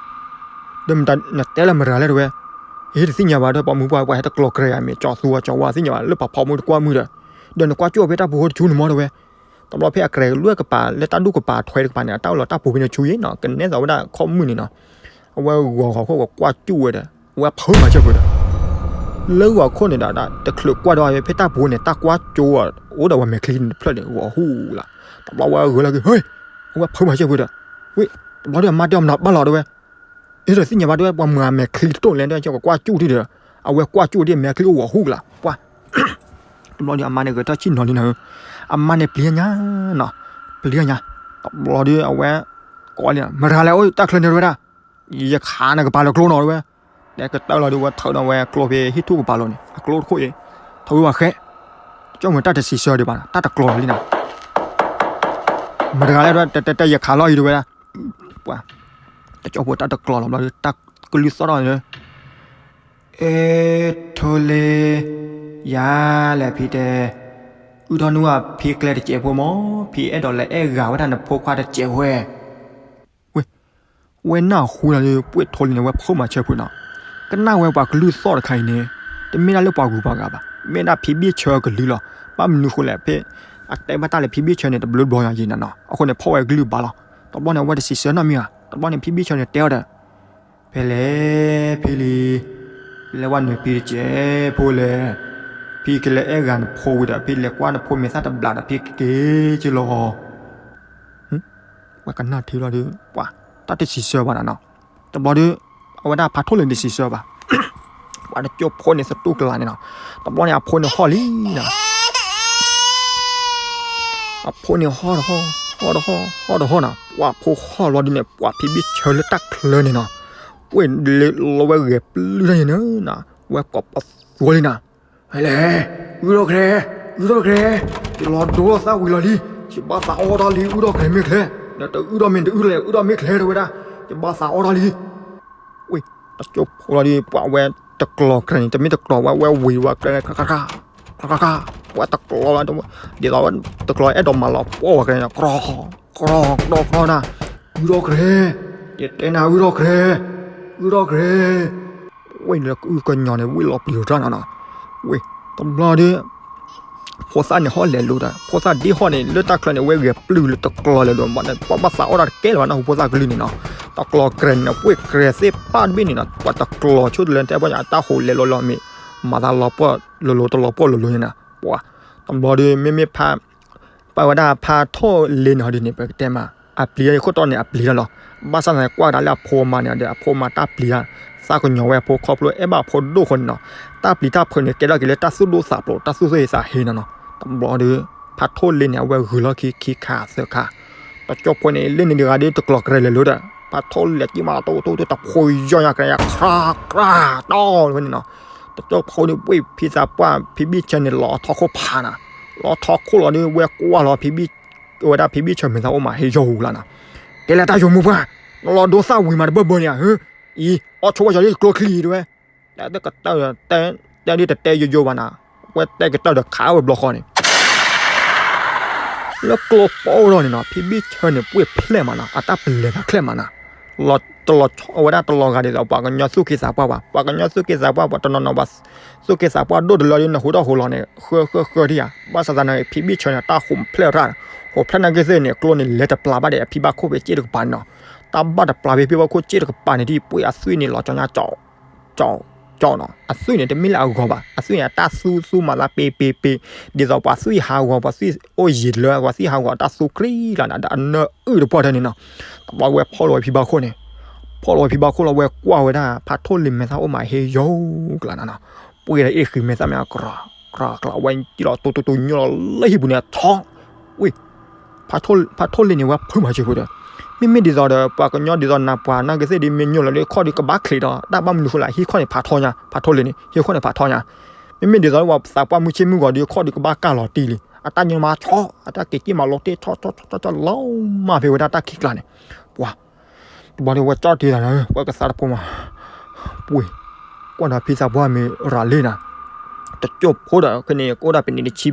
ဒီးမတၤနတဲလၢမတၤလဲၣ်တဝဲ, ဟ့ တသ့ၣ်ညါဘၣ်ဒီး ပှၤမုၢ်ပှၢ် ပှၤဟဲတကျီၤကြဲးယၤ မ့ၢ်ကၠီၤသူအီၤကၠီၤဝါ သ့ၣ်ညါဘၣ်လၢပှၤဖီမုၢ်တကွၢ်မုၢ်ဒီး, ဒီးနကွၢ်ကၠိၣ်ဖဲတၢ်ပူၤဃိတဆူန့ၣ်မီတဝဲ တဘျီဖဲအကြဲးလွဲၢ်ကပၤ လၢတၢ်ဒူၣ်ကပၤထွဲတကပၤန့ၣ် အတၢ်အိၣ်လီၤတၢ်ပူၤဖဲန့ၣ်ဆူယံၤနီၤ ကနဲၣ်သိးဝဲဒၣ်ခီၣ်မုၢ်န့ၣ်နီၤ, အဝဲဂီၤဂီၤခိၣ်ကကွၢ်ကၠိၣ်ဝဲဒီး အဝဲဖုးမၤစၢၤဖုးဒီး လၢဂီၤခိၣ်န့ၣ်ဒီး တချုးကွၢ်ဒီးဖဲတၢ်ပူၤန့ၣ် တၢ်ကွၢ်ကၠိၣ်အိၣ်ဒီးဝဲမဲာ်ချံတဖျၢၣ်ဒီး ဂီၤဟူၣ်လီၤ, တဘျီဝဲဂုာ်လီၤက့ၤ ဟ့, အဝဲဖုးမၤစၢၤဖုးဒီး, ဝ့ၢ်, တဘျီဒီးအမါတဲအီၤမနုၤဘၣ်လီၤတဝဲ အ့ဒီးသ့ၣ်ညါဘၣ်တဝဲ ပှၤမၤမဲာ်ချံတတိၢ်လဲၣ်ဒီး ကကွၢ်ကၠိၣ်ဒံးဒီး, အဝဲကွၢ်ကၠိၣ်ဒံးမဲာ်ချံအိၣ်ဂီၤဟူၣ်လီၤ, ပှၤ, တဘျီဒီးအမါန့ၣ်ဂဲၤထၢၣ်ဆ့ၣ်နီၤလံနၤဧၢ, အမါန့ၣ်ပျံၤညါနီၤ, ပျံၤညါ, တဘျီဒီးအဝဲ, ကိးလံ, မတၤလဲၣ်အိၣ်တၢ်ချၢန့ၣ်တဝဲဒၣ်, ယခးနကပၤလၢကျိနီၤတဝဲ, တဲကတၢၢ်လီၤဒီးဝဲထုးဒီးဝဲကျိဖဲဟံၣ်ထူၣ်ကပၤလီၤန့ၣ် အကျိတခိၣ်အံၤ, ထုးဝဲပှၤဃဲ, ကၠီမုၢ်တၢ်တစံးဆၢဒံးဘၣ်နီၤ တၢ်တကျီၤလီၤလံနၤ မတၤတဂၤလဲၣ် တဲတဲတဲ ယခးလီၤအံၤတဝဲဒၣ်, ပှၤ, တကၠိၣ်ဖိတၢ်တကျီၤလီၤဘျီဒီး တၢ်ကလုၢ်သီၣ်ထီၣ်န့ၣ်, အ့, ထိၣ်လ့, ယၤလဲၣ်ဖံတဲ, အုၣ်ထီၣ်နုၢ်အဖံကျဲတစဲးဖိမး, ဖံအဲၣ်ဒိးလဲၤအဲၣ်ဂၤဝဲဒၣ်နဖိခွါတစဲးဝဲ ဝဲ, ဝဲနၢ်ဟူလီၤဒီး ပှ့ၢ်ထိၣ်လ့န့ၣ် ဝဲဖုးမၤစၢၤဖုးနီၤ, ကနၣ်ဝဲပှၤကလုၢ်သီၣ်တခါအံၤန့ၣ်, တမ့ၢ်ဒၣ်လၢပှၤဂုၤပှၤဂၤဘၣ်, မ့ၢ်ဒၣ်ဖံဘ့ၣ်ဆၢကလုၢ်လီၤ, ဘၣ်မနုၤဃိလဲၣ် ဖဲ, အတဲဘၣ်တၢ်လၢဖံဘ့ၣ်ဆၢန့ၣ် တဘျုးဘျီညါယံၤနၤနီၤ, အဃိန့ၣ် ဖီၣ်ဝဲကလုၢ်ဘၣ်လီၤ, တဘျီန့ၣ် အဝဲတစံးဆၢနီတမံၤဘၣ်, တဘျီန့ၣ် ဖံဘ့ၣ်ဆၢန့ၣ်တဲအီၤဒီး ဖဲလဲၣ်ဖံလံ, လဲၤဝဲနုာ်ဖံတစဲးဖိလဲၣ်, ဖံကလဲၤအဲၣ်ဂၤနဖိဝံၤဒီး ဖံလဲၤကွၢ်နဖိမဲာ်သၣ်တဘျီဒီး ဖံကက့ၤက့ၤလီၤ, ပှၤကနၣ်ထံလီၤဒီး ပှၤ, တၢ်တစံးဆၢဘၣ်နၤနီၤ, တဘျီဒီး, အဝဲဒၣ်ဖးထိၣ်လ့န့ၣ်တစံးဆၢဘၣ်, ပှၤတကၠိၣ်ဖိန့ၣ်သတူၢ်ကလာ်န့ၣ်နီၤ, တဘျီန့ၣ်အဖိန့ၣ်ဟီၣ်လံနၤ အဖိန့ၣ်ဟီၣ်တဟီၣ်, ဟီၣ်တဟီၣ်, ဟီၣ်တဟီၣ်နၤ, ပှၤဖိဟီၣ်လီၤဒ်န့ၣ် ပှၤဖံဘ့ၣ်ဆၢလၢတၢ်ချၢန့ၣ်နီၤ, ဝဲလဲၤလီၤဝဲဂဲၤပျုၢ်တၢ်န့ၣ်နၤ, ဝဲကိးပသူလံနၤ, ဟဲလဲၣ်, အုၣ်ထီၣ်ကြဲး, အုၣ်ထီၣ်ကြဲး, ယလီၤဒိသၣ်ဝံၤလီၤလံ, ယဘၣ်သးအီၣ်တၢ်လံ အုၣ်ထီၣ်ကြဲးမ့ၢ်ချဲ, နတအုၣ်ထီၣ်မ့ၢ်နတအုၣ်လဲၣ် အုၣ်ထီၣ်မ့ၢ်ချဲတဝဲဒၣ်, ယဘၣ်သးအီၣ်တၢ်လံ ဝ့ၢ်, တကၠိဖိလီၤဒီး ပှၤဝဲတကျီၤကြဲးန့ၣ် တမ့ၢ်တကျီၤဝဲ ဝဲဝံၤဝဲကြဲး ခါခါခါ, ခါခါခါ, ပှၤတကျီၤလီၤ, ဒ်သိးဝဲတကျီၤအဲၣ်ဒိးမၤလီၤပှီၢ်ဝဲကြဲး ကြီ, ကြီ, ကြီနၤ, အုၣ်ထီၣ်ကြဲး, အုၣ်ထီၣ်ကြဲး, ဝ့ၢ်လၢကအုၣ်ကညီၤန့ၣ် ဝ့ၢ်လီၤပျံၤတၢ်နၤနီၤ, ဝ့ၢ်, တဘျီဒီး ဖိသၣ်န့ၣ်ဟီၣ်လဲၤလိၤဒီး ဖိသၣ်ဒ့ဟီၣ်န့ၣ် လၢတၢ်ချၢန့ၣ် ဝဲဂဲၤပျုၢ်လၢတကျီၤလဲၤလိၤဘၣ်န့ၣ် ပှၤဘၣ်သးအီၣ်တၢ်တကဲလၢၤဘၣ် နၢ်ဟူဖိသၣ်ကလုၢ်န့ၣ်နီၤ, တကျီၤကြဲးန့ၣ် ပှ့ၢ်ကြဲးသ့ၣ်ပၢ်တဘ့ၣ်န့ၣ်နီၤ ပှၤတကျီၤဆိတလဲတဲပှၤညါ အတၢ်ဟူးလဲၤလိၤလီၤမ့ၢ် မၤသးလီၤပှီၢ်လိၤလိၤ တလီၤပှီၢ်လိၤလိၤန့ၣ်နီၤ, ပှၤ, တဘျီဒီး မ့မ့ၢ်ဖါ ပှၤဝဲဒၣ်ဖါထိၣ်လ့န့ၣ်ဟီဒ်န့ၣ် ပကတဲမး အပျံၤအဃိတီၢ်န့ၣ် အပျံၤတၢ်လီၤ. ဘၣ်ဆၣ်သနာ်က့ ကွၢ်ကဒါလၢအဖိအမါန့ၣ်ဒီး အဖိအမါတၢ်ပျံၤတၢ် သးကညီၤဝဲအဖိ ခီဖျိအဲၣ်ဘၣ်အဖိဒိၣ်အဃိန့ၣ်နီၤ, တၢ်ပျံၤတၢ်ဖုးန့ၣ် ကဲထီၣ်က့ၤလၢတၢ်သူၣ်ဒိၣ်သးဖျိး တၢ်သူၣ်သ့ၣ်သးဟ့နီၤနီၤ. တဘျီဒီး ဖါထိၣ်လ့န့ၣ် အဝဲဂုာ်လီၢ်ခံခံခါသၢခါ, တကၠိဖိန့ၣ် လ့န့ၣ်တဂၤဒီး တကျီၤကရဲၤလဲၤလိၤဒီး ဖါထိၣ်လ့လၢကံၢ်မး တအိၣ်တအိၣ်တအိၣ် တဖိယီၢ်ညါကရဲၤ ခြၢ်ခြၢ်တီဝဲန့ၣ်နီၤ. တကၠိဖိန့ၣ် ဝ့ၢ်ဖံသးပှၢ် ဖံဘံၣ်ဆၢန့ၣ် လီၤထီၣ်ခိၣ်ဖးနၤ, လီၤထီၣ်ခိၣ်လီၤဒီး ဝဲကွၢ်လီၤ ဝဲဒၣ်ဖံဘံၣ်ဆၢမ့ၢ်သးအိၣ်မး ဟ့ၣ်ယီၢ်ဝူၤလၢနၤ, တဲလၢတၢ်ယိၤမူပှၢ်, နလီၤဒိသၣ်ဝံၤမးတဘၢဘၢန့ၣ်ဧါ, အံၤ အီၣ်ဆိဝဲကၠီလံကျိချံတဝဲ, တၢ်တကတၢၢ်ဒီး တဲဒ်တတဲယိယိဘၣ်နၤ, ဝဲတဲကတၢၢ်ဒီးခးဝဲဘျီဃီန့ၣ် လၢကျိပိၢ်ဒီးန့ၣ်နီၤ ဖံဘံၣ်ဆၢန့ၣ် ပှ့ၢ်ဖျဲၣ်မးနၤ အတၢ်ပလဲၤသးချဲၣ်မးနၤ, တလီၤဆီဝဲဒၣ်တလီၤဂာ်ဒ်သိး ပှၤကညီသူၣ်က့သးပှၢ်ဘၣ်, ပှၤကညီသူၣ်က့သးပှၢ် ပှၤတနီၤနီၤဘၣ်, သူၣ်က့သးပှၢ်ဒိၣ်တလၢဒီး နဟူထီၣ်ဟူလီၤန့ၣ် ဃၢဃၢဃၢဒံးဧါ, ဘၣ်ဆၣ်သနာ်က့ ဖံဘံၣ်ဆၢန့ၣ် တၢ်ဟူးဖျဲၣ်ရၣ်, ဟူးဖျဲၣ်နာ်က့သ့ၣ်န့ၣ် ကျိန့ၣ် လဲၤတပျၢ်ဘၣ်ဒီး အဖံဘၣ်ခိၣ်ဖဲစ့ၣ်တကပၤန့ၣ်နီၤ, တၢ်ဘၣ်တပျၢ်ဖဲဖံဘၣ်ခိၣ်စ့ၣ်တကပၤန့ၣ်ဒ် ပှ့ၤအသွံၣ်န့ၣ် လီၤကၠီညါ ကၠီနီၤ, အသွံၣ်န့ၣ် တမ့ၢ်လၢအဂီၤဘၣ်, အသွံၣ်န့ၣ် အတၢ်သူသူမၤသးပ့ၤပ့ၤပ့ၤ, ဒ်သိးပှၤသွံၣ်ဟးဂီၤ ပှၤသွံၣ်အိၣ်ယံၤတလၢ ပှၤသွံၣ်ဟးဂီၤတၢ်သူကြံလီၤနၤ ဒီးအနၢအုၣ်တပှၢ်တၢၢ်န့ၣ်နီၤ, တဘျီဝဲဖီၣ်လီၤဝဲဖံဘၣ်ခိၣ်န့ၣ်, ဖီၣ်လီၤဝဲဖံဘၣ်ခိၣ်လီၤ ဝဲကွၢ်ဝဲဒၣ် ဖးထိၣ်လ့ၤမဲာ်သၣ်အိၣ်မးဟ့ယိၤကျါနၤနီၤ, ပှ့ၤဒီးအ့ၣ်ဃံမဲာ်သၣ်မ့ၢ်အကြၢး, ကြၢးကြၢး ဝဲကံၣ်လီၤတိတိတိညိၣ်လီၤလၢဟံၣ်ပူၤန့ၣ် ထီၣ်, ဝ့ၢ် ဖးထိၣ်လ့ၤန့ၣ် ဝဲဖုးမၤစၢၤဖိဒီး, မ့မ့ၢ်ဒ်သိးဒီး ပှၤကညီဒ်သိးနၤပှၤနာ်က့သ့ၣ်ဒီး မ့ၢ်ညိၣ်လီၤလၢခီၣ်ဒီးကဘၣ်ချံးဒီး တၢ်ဘၣ်မနုၤဃိလဲၣ် ဟံၣ်ခီၣ်န့ၣ်ဖးထီညါ, ဖးထိၣ်လ့ၤန့ၣ် ဟံၣ်ခီၣ်န့ၣ်ဖးထီညါ, မ့မ့ၢ်ဒ်သိးပှၤသးပှၢ်မုၢ်ဆ့ၣ်မုၢ်ဂီၤဒီး ခီၣ်ဒီးကဘၣ်ကၢ်လီၤတံၢ်လံ, အတၢ်ညိၣ်မးဆီ အတၢ်က့ၤက့ၣ်မးလီၤတ့ၢ်ထီၣ်ထီၣ်ထီၣ်ထီၣ်ထီၣ်လီၤမးဖဲဝဲဒၣ်တၢ်ခံးကျါန့ၣ်, ပှၤ တဘျီဒီးဝဲကၠီၣ်တ့ၢ်လီၤနၤ ပှၤကသးတဖိမး, ပှ့ၤ, ကွၢ်ဒီးဖံသးပှၢ်မ့ၢ်ရၤလ့နၤ, တကၠိၢ်ဖိဒီး ဖဲန့ၣ် ကအိၣ်ဒၣ်ပနံးတဆံ,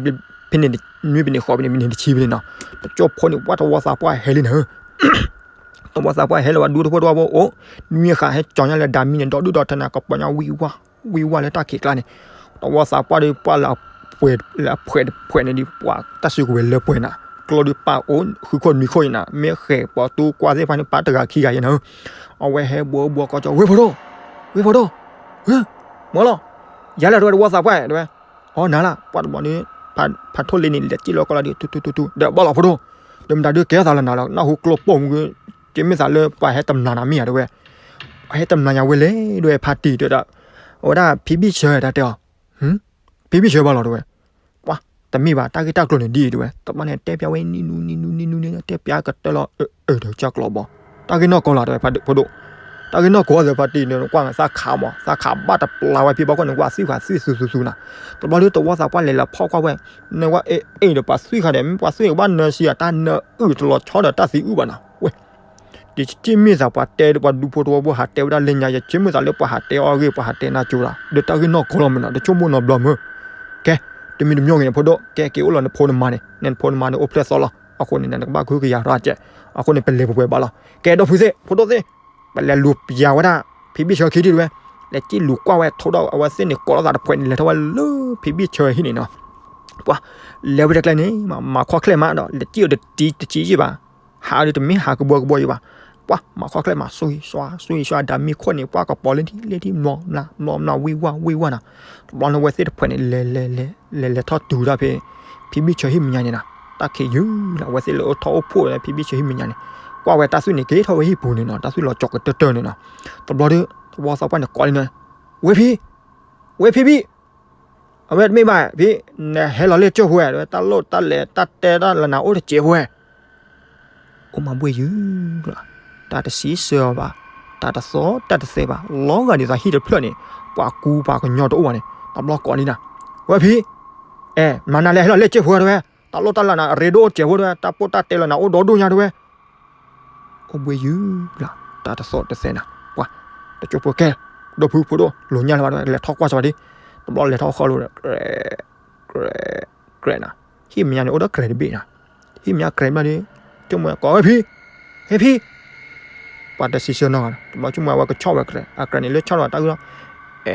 ဖဲန့ၣ် နွံပနံးဃိးပနံး ပနံးတဆံဖဲန့ၣ်နီၤ, တကၠိၢ်ဖိန့ၣ် ပှၤတဝီသးပှၢ်ဟဲလံနၤ, တဝီသးပှၢ်ဟဲလၢပှၤဒူတဖိတဝီဖိအိၣ်, နွံဃာ်ဟဲကၠီညါလၢဒၣ်မံန့ၣ် ဒီဒူၣ်ဒီထၢနၤ ကပီၤညါဝံၢ်ဝါ, ဝံၢ်ဝါလၢတၢ်ခံးကျါန့ၣ်, တဝီသးပှၢ်ဒီးပှၤလၢ လၢအဖှဲးတဖှဲးန့ၣ်ဒီး ပှၤတၢ်စုကဝဲၤလၢပှဲၤနၤ, ကျိဒီးပၢ်အိၣ်ဃုခိၣ်နွံခိၣ်အံၤနၤ, မ့ၢ်ဃဲၤပှၤတူၢ်ကွၢ်သ့ၣ်တဖၣ်န့ၣ် ပၢ်တဂၤခံဂၤယဲနၤ, အဝဲဟဲဘှီဘှီကီကီ ဝ့ၢ်ဖိဒိၣ်, ဝ့ၢ်ဖိဒိၣ်, ဝ့ၢ်, မၢလီၤ, ယၤလဲၣ်တဝဲတဝီသးပှၢ်တဲဝဲ, အီနၤလၢ ပှၤတဘျီဒီး ဖးထိၣ်လ့ၤန့ၣ် လဲၤစံၣ်လီၤကီလီၤဒီး ထူထူထူထူ ဒီးဘၣ်လီၤဖိဒိၣ်, ဒီးမတၤဒုးကဲထီၣ်သးလၢနၤလီၤ နၢ်ဟူကျိပိာ်မူ ကမ့ၢ်သးလၢပှၤဟဲတမျၢ်နၤမ့ၢ်ဧါတဲဝဲ, ပှၤဟဲတမျၢ်ညါဝဲလဲၣ်တဲဝဲဖါတံၢ်ဒီး အဝဲဒၣ်ဖံဘံၣ်ဆၢတၢ်တဲအီၤ, ဖံဘံၣ်ဆၢဘၣ်လီၤတဲဝဲ, ပှၤတမ့ၢ်ဘၣ် တၢ်ဂ့ၢ်တၢ်ကျိၤန့ၣ်ဒ်အံၤတဲဝဲ, တဘျီန့ၣ်တဲပၠးဝဲနံၤနူနံၤနူနံၤနူန့ၣ် တဲပၠးကတၢၢ်လီၤ အၢ အၢ ဒီးကၢ်ကျိးဘီ, တၢ်ဂ့ၢ်နီၢ်ကီလီၤတဲဝဲဖိဒိၣ်, တၢ်ဂ့ၢ်နီၢ်ကီဒီးဖါတံၢ်န့ၣ် ကွၢ်သးခးမး သးခးဘၣ်တပျၢ်ဝဲဖံဘၣ်ခိၣ်န့ၣ် ကွၢ်သွံၣ်ဃာ်သွံၣ်သူသူသူနၤ, တဘျီဒီးတဝီသးပှၢ်လဲၤလၢဖီၣ်ကွၢ်ဝဲ, နဝဲအဲၣ်အဲၣ်ဒီးပှၤသွံၣ်ဃာ်ဒီး မ့ၢ်ပှၤသွံၣ်ကဘၣ်နၢၤဆံးအတၢ်နၢၤအုၣ်တလီၤဆီဒီးတၢ်သံအုၣ်ဘၣ်နၤ, ဝဲ ယဆ့မ့ၢ်သးပှၤတဲဒီးပှၤဒူဖိတဝီဖိဟးတဲဝဲဒၣ်လၢညါ ယဆ့မ့ၢ်သးလၢပှၤဟးတဲအီၤအဂ့ၢ် ပှၤဟးတဲနၢ်ကၠိလီၤ ဒီးတၢ်ဂ့ၢ်နီၢ်ကီလီၤမ့ၢ်နီၤ တဆိကမိၣ်နီတဘျီမ့ၢ်, ကဲ, တမံၤတမံၤဂ့ၤန့ၣ်ဖိဒိၣ် ကဲက့ၤအိၣ်လီၤနဖိနမါန့ၣ် နဖိနမါန့ၣ်အိၣ်ဖျဲၣ်သီလီၤ အဃိန့ၣ် နကဘၣ်ကဟုကယာ်ရၣ်ကဲး, အဃိန့ၣ် ပလဲၤပှဲၤပှဲၤဘၣ်လီၤ ကဲဒီပုၢ်သ့ၣ် ဖိဒိၣ်သ့ၣ်, ပလဲၤလူၤပျၢ်ဝဲဒၣ် ဖံဘံၣ်ဆၢခံထံၣ်တဝဲ, လဲၤစံၣ်လူၤကွၢ်ဝဲထိၣ်ဒီးအဝဲသ့ၣ်န့ၣ် ကိးလိာ်သးတဖှဲးန့ၣ် လဲၤထီၣ်ဝဲလၢဖံဘံၣ်ဆၢဟံၣ်န့ၣ်နီၤ, ပှၤ, လဲၤဝဲတကျဲန့ၣ် မၤခီၣ်ချဲၣ်မးဒီး လဲၤစံၣ်အီၤတတံၤတစံၣ်ယံၣ်ဘၣ်, ဟးဒီးတမ့ၢ်ဟးကဘှီကဘှီယံၣ်ဘၣ်, ပှၤ, မၤခီၣ်ချဲၣ်မး စွံစွါ စွံစွါ ဒၣ်မံခိၣ်န့ၣ် ပှၤကပီၤလၢထံလၢထံ မျီမျီမျီ ဝံၢ်ဝါဝံၢ်ဝါနီၤ, တဘျီန့ၣ်အဝဲသ့ၣ်တဖှဲးန့ၣ် လဲၤလဲၤလဲၤလဲၤလဲၤထီၣ်တုၤဒၣ်ဖဲ ဖံဘံၣ်ဆၢဟံၣ်မဲာ်ညါန့ၣ်နီၤ, တၢ်ခံးယုၢ်လီၤ အဝဲသ့ၣ်လဲၤအိၣ်ထီၣ်အိၣ်ဖှိၣ်ဒီးဖံဘံၣ်ဆၢဟံၣ်မဲာ်ညါန့ၣ်, ကွၢ်ဝဲတၢ်သွံၣ်န့ၣ်က့ၤထီၣ်ဝဲဟံၣ်ပူၤန့ၣ်နီၤ တၢ်သွံၣ်လီၤကၠီၤကတၢၢ်တၢၢ်န့ၣ်နီၤ, တဘျီဒီး သဝီသးပှၢ်န့ၣ်ကိးလံန့ၣ်, ဝဲဖံ, ဝဲဖံဘံၣ်, အဝဲတမ့ၢ်ဘၣ်ဖံ, နဟဲလီၤလၢကၠိၢ်ဖိဝဲ တၢ်လိၣ်တၢ်လဲၤတၢ်တဲတၢ်လၢနၤအိၣ်တစဲးဖိဝဲ အိၣ်မၤဘှ့ၣ်ယုၢ်လီၤ, တၢ်တစံးဆၢအီၤဘၣ်, တၢ်တသီတၢ်တသဲဘၣ်, လီၤဂာ်ဒ်သိးဟံၣ်တဖျၢၣ်န့ၣ် ပှၤကူပှၤကညီတအိၣ်ဘၣ်န့ၣ် တဘျီကိးလံနၤ, ဝဲဖံ, အဲ မၤနၤလဲၤဟဲလီၤလၢကၠိၢ်ဖိဝဲတဲဝဲ, တၢ်လိၣ်တၢ်လၢနၤအရ့ဒိၣ်အိၣ်စဲးဖိတဲဝဲ, တၢ်ပိၢ်တၢ်တဲလၢနၤအိၣ်ဒီဒိၣ်ညါတဲဝဲ အိၣ်ဘှ့ၣ်ယုၢ်လီၤ, တၢ်တသီတသဲနၤ, ပှၤ, တကၠိၢ်ဖိကဲ, ဒီပုၢ်ဖိဒိၣ် လိာ်ညါလၢၤဘၣ်တဲဝဲ လဲၤထီၣ်ကွၢ်စၢၤဘၣ်ဒံး, တဘျီလဲၤထီၣ်ဃီလိာ်ဒီး ကြဲး, ကြဲးနၤ, ဟံၣ်မဲာ်ညါန့ၣ်အိၣ်ဒီးကြဲးတဘ့ၣ်နၤ, ဟံၣ်မဲာ်ညါကြဲးတဘ့ၣ်ဒီး, ကၠိၢ်မွဲကိးဝဲဖံ, ဟဲဖံ, ပှၤတစံးဆၢနီတဂၤ, တဘျီကၠိၢ်မွဲဝဲကဆီၣ်ဝဲကြဲး, အကြဲးန့ၣ်လၢဆီၣ်ထီၣ်တၢ်အုၣ်လီၤ, အဲ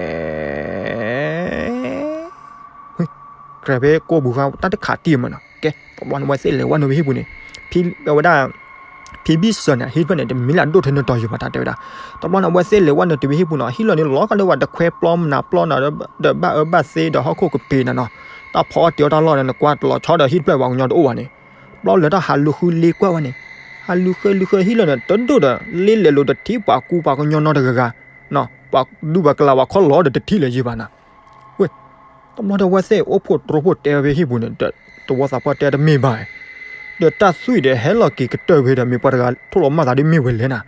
ကြဲးဖဲကိးပူၤဃါ တၢ်တခးတံၢ်မးနီၤ, ကဲ တဘျီန့ၣ် အဝဲသ့ၣ်လဲၤဝဲနုာ်ဖဲဟံၣ်ပူၤန့ၣ်, ဖံဝဲဒၣ်, ဖံဘံၣ်စၢၤန့ၣ် ဟံၣ်တဖျၢၣ်န့ၣ် တမ့ၢ်လၢအဒိၣ်ထဲနတီၤယံၤဘၣ်တၢ်တဲဝဲဒၣ်, တဘျီန့ၣ် အဝဲသ့ၣ်လဲၤဝဲနုာ်တုၤဖဲဟံၣ်ပူၤနီၤ ဟံၣ်လီၤန့ၣ် လီၤကဒီးဝဲတခွဲပျီမနၤပျီနၤ, ဒီးဘၣ်အၢဘၣ်သီဒီးဟီၣ်ခိၣ်ကပ့ၤနၤနီၤ, တၢ်ဖီအီၣ်တ့ၤအီၣ်တၢ်လီၢ်န့ၣ် နကွၢ်တလီၤဆီဒီးဟံၣ်တဖျၢၣ်ပှၤကညီတအိၣ်ဘၣ်န့ၣ်, တဘျီလဲၤထီၣ်ဟးလူၤဃုလ့ကွၢ်ဝဲန့ၣ်, ဟးလူၤဃုလူၤဃုဟံၣ်လီၤန့ၣ် တဒိၣ်ဒီး လ့လဲၤလိာ်တထံၣ်ပှၤကူပှၤကညီနီတဂၤဂၤ, ပှၤဒူပှၤကလၤပှၤခီလီၤဒီးတထံၣ်လၢၤယံၤဘၣ်နၤ ဝဲ, တဘျီဒီးအဝဲသ့ၣ်အိၣ်ဖှိၣ်တြီဖှိၣ်တဲဝဲဖဲဟံၣ်ပူၤန့ၣ် ဒီးသဝီသးပှၢ်တဲတမ့ၢ်ဘၣ်, ဒီးတၢ်သွံၣ်ဒီးဟဲလီၤက့ၤကတၢၢ်ဖဲဒီးမ့ၢ်ပှၤတဂၤထိၣ်လီၤမၢ်သးဒ်မ့ၢ်ဝဲလဲၣ်နၤ,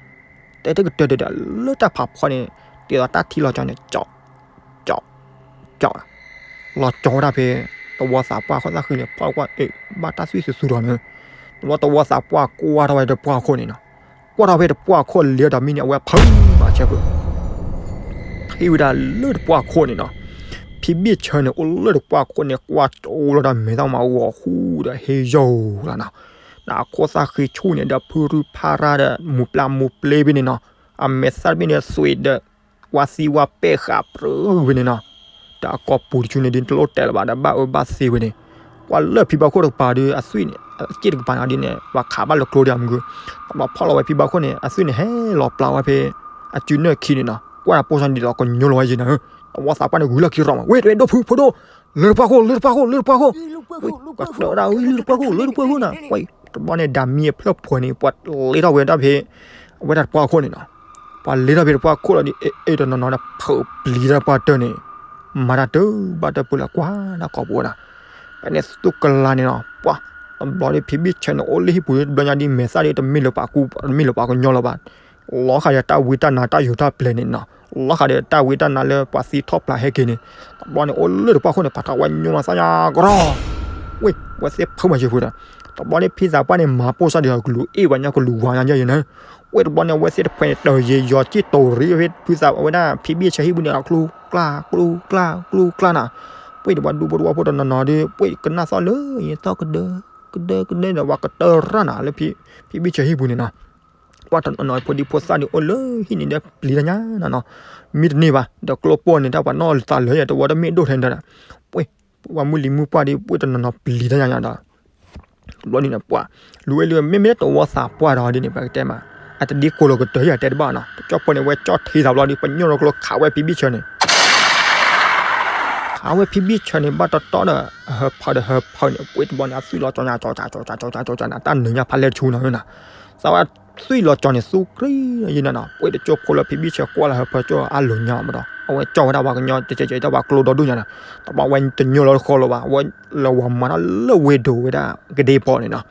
တဲတကတၢၢ်ဒီးလၢတၢ်ဖးဖီန့ၣ်, ဒ်သိးတၢ်ထံလီၤကၠီန့ၣ် ကၠီ, ကၠီ, လီၤကၠီဝဲဒၣ်ဖဲ, သဝီသးပှၢ်ခီၣ်သၣ်ဃံန့ၣ် ဖီၣ်ကွၢ်အ့ၣ်, ဘၣ်တၢ်သွံၣ်သူသူဒီးန့ၣ်, သဝီသးပှၢ်ကွၢ်ထီၣ်ဝဲတပှၢ်ခိၣ်န့ၣ်နီၤ ကွၢ်ထီၣ်ဖဲတပှၢ်ခိၣ်လံဒီးမံန့ၣ် အဝဲဖုးမၤဆဲးဖုး, ထံၣ်ဝဲဒၣ်လၢတပှၢ်ခိၣ်န့ၣ်နီၤ, ဖံဘ့ၣ်ဆၢန့ၣ် အိၣ်လၢတပှၢ်ခိၣ်န့ၣ် ကွၢ်ကၠိလီၤဒီးမဲာ်သၣ်မၤဂီၤဃူဒီးဟ့ယိာ်လီၤနီၤ, ဒီးအခိၣ်သၣ်ဃံဆူၣ်န့ၣ်ဒီးဖုရူၢ်ဖးရၢ်ဒီးမူးပျၢ်မူးပျ့ဖဲန့ၣ်နီၤ, အမဲာ်သၣ်တဘ့ၣ်န့ၣ် သွံးဒီး ဝါသံဝါပဲာ်ဃာ်ပြၢဝဲန့ၣ်နီၤ. ဒီးအကိာ်ပူၤတဆူန့ၣ်ဒ်တလိၣ်တဲလၢၤဘၣ် ဒီးဘၣ်အၢဘၣ်သီဝဲန့ၣ်, ကွၢ်လၢၢ်ဖံဘၣ်ခိၣ်တကပၤဒီးအသွံၣ်န့ၣ် အစ့ၣ်တကပၤန့ၣ်ဒ်န့ၣ် ပှၤခးဘၣ်လၢကျိဒံးမုၢ်ဂုၢ်, တဘျီဖီၣ်လီၤဝဲဖံဘၣ်ခိၣ်န့ၣ် အသွံၣ်န့ၣ်ဟဲလီၤပျၢ်ဝဲဖဲ အစုနၢၣ်ခံန့ၣ်နီၤ, ကွၢ်တၢ်ပိၢ်စၢ်န့ၣ်ဒီးကညီလီၤဝဲယဲၢ်နၤဧၢ, တဝီသးပှၢ်န့ၣ်ဂုၤလၢခံရီမး ဝ့ၢ်တဝဲဒိၣ်ဖုဖိဒိၣ်, လၢတပှၢ်ခိၣ် လၢတပှၢ်ခိၣ် လၢတပှၢ်ခိၣ် ဝ့ၢ် ပှၤတၢၢ်ဒၣ်ဝဲလၢတပှၢ်ခိၣ် လၢတပှၢ်ခိၣ်နၤ, ဝ့ၢ် တဘျီန့ၣ် ဒၤမံအဖျၢၣ်ဖှဲးန့ၣ် ပှၤလ့ထီၣ်ဝဲဒၣ်ဖဲ အဝဲဒၣ်တပှၢ်ခိၣ်န့ၣ်နီၤ, ပှၤလ့ထီၣ်ဖဲတပှၢ်ခိၣ်လီၤဒီး အဲၣ်အဲၣ်တနီၤနီၤဒီး ဖုးပျံၤတၢ်တပှၢ်တၢၢ်န့ၣ်, မၤတၢ်တၢ်ဘၣ်တၢ်ပၢလၢကွၢ်တၢ်ကိာ်ပူၤဝဲဒၣ်, ဖဲန့ၣ်သူၣ်ကလၤန့ၣ်နီၤ ပှၤ တဘျီဒီး ဖံဘံၣ်ဆၢန့ၣ် အိၣ်လၢဟံၣ်ပူၤဒီး တဘျီညါဒ်မဲာ်သၣ်ဒီး တမ့ၢ်လၢပှၤကူ တမ့ၢ်လၢပှၤကညီလၢၤဘၣ်, လီၤဃာ်ဒီးတၢ်ဝံတၢ်နါတၢ်ယိာ်တၢ်ပျဲၤန့ၣ်နီၤ, လီၤဃာ်ဒီးတၢ်ဝံတၢ်နါလၢပှၤသံထီၣ်ပျၢ်ဟဲက့ၤန့ၣ်, တဘျီန့ၣ် အိၣ်လၢတပှၢ်ခိၣ်န့ၣ် ဖးထီဝဲညိလီၤသးညါကရီ, ဝ့ၢ် ဝဲသ့ၣ်ဖုးမၤစၢၤဖုးဒီး, တဘျီန့ၣ် ဖံသးပှၢ်န့ၣ် မၤပိၢ်စၢ်ဒီးကလူးအ့ၣ်ဝဲညါကလူးဝါညါယဲၢ်ယဲၢ်နၤ, ဝ့ၢ်တဘျီန့ၣ် အဝဲသ့ၣ်တဖှဲးန့ၣ် တၢ်ယဲၢ်ယီၤစ့ၣ်တိၤရံးဖဲဖုသးဝဲဒၣ် ဖံဘံၣ်ဆၢဟံၣ်ပူၤန့ၣ် ကျူကျါ ကျူကျါ ကျူကျါနၤ, ဝ့ၢ်တဘျီဒူဖိတဝီဖိတနီၤနီၤဒီး ဝ့ၢ်ကနၣ်သီၣ်လၢယသီၣ်ကဒၢ ကဒၢကဒၢဒီး ပှၤကတၢၢ်ရၣ်နၤလၢ ဖံဘံၣ်ဆၢဟံၣ်ပူၤန့ၣ်နီၤ, ပှၤတနီၤနီၤဖိဒံဖိသၣ်ဒီးအိၣ်လၢဟံၣ်န့ၣ်ဒီးပျံၤတၢ်ညါနၤနီၤ, မ့ၢ်တန့ၢ်ဘၣ် ဒီးကျိပိာ်န့ၣ် တၢ်ပှၤနီၣ်သးလၢယဲၢ် တဝီတမ့ၢ်ဒိၣ်ထဲဒၣ်, ဝ့ၢ် ပှၤမုၢ်လံၤမုၢ်ပှၢ်ဒီး ဝ့ၢ်တနီၤနီၤပျံၤတၢ်ညါညါဒီး တဘျီန့ၣ် ပှၤ လူၤဝဲလူၤဝဲ မ့မ့ၢ်တဝီသးပှၢ်ဒီးဒ်န့ၣ် ပကတဲမး အတဒ်ကိးလီၤကတၢၢ် ယတဲတဘၣ်နီၤ, တကၠီၣ်ဖိန့ၣ် ဝဲကၠီၣ်ထံသးဘျီဒီး ပညိၣ်လီၤကျိခးဝဲဖံဘံၣ်ဆၢန့ၣ် ခးဝဲဖံဘံၣ်ဆၢန့ၣ် ဘၣ်တီတီဒီး အဟၢဖၢဒီးဟၢဖၢန့ၣ် ပှ့ၤတဘျီန့ၣ် အသွံၣ်လီၤကၠီညါ ကၠီကၠီကၠီကၠီကၠီကၠီနၤ တၢ်နုာ်ညါဖးလဲၢ်တဆူနၤနၤ, သးဝဲသွံၣ်လီၤကၠီန့ၣ် သူကြံယဲၢ်နၤနီၤ, ပှ့ၤတကၠိဖိလၢဖံဘံၣ်ဆၢကွၢ်လၢဟၢဖၢကၠိအလိၤညါမးဒီး အဝဲကၠီၣ်ဝဲဒၣ်ပှၤကညီ တကဲကဲတၢ်ပှၤကျိဒီဒူၣ်ညါနီၤ, တဘျီဝဲတညိၣ်လီၤတဃီလၢၤဘၣ် အဝဲလၢဝၤမၤတၢ်လၢဝ့ၢ်ဒိၣ်ဝဲဒၣ်ကဒ့ပီန့ၣ်နီၤ,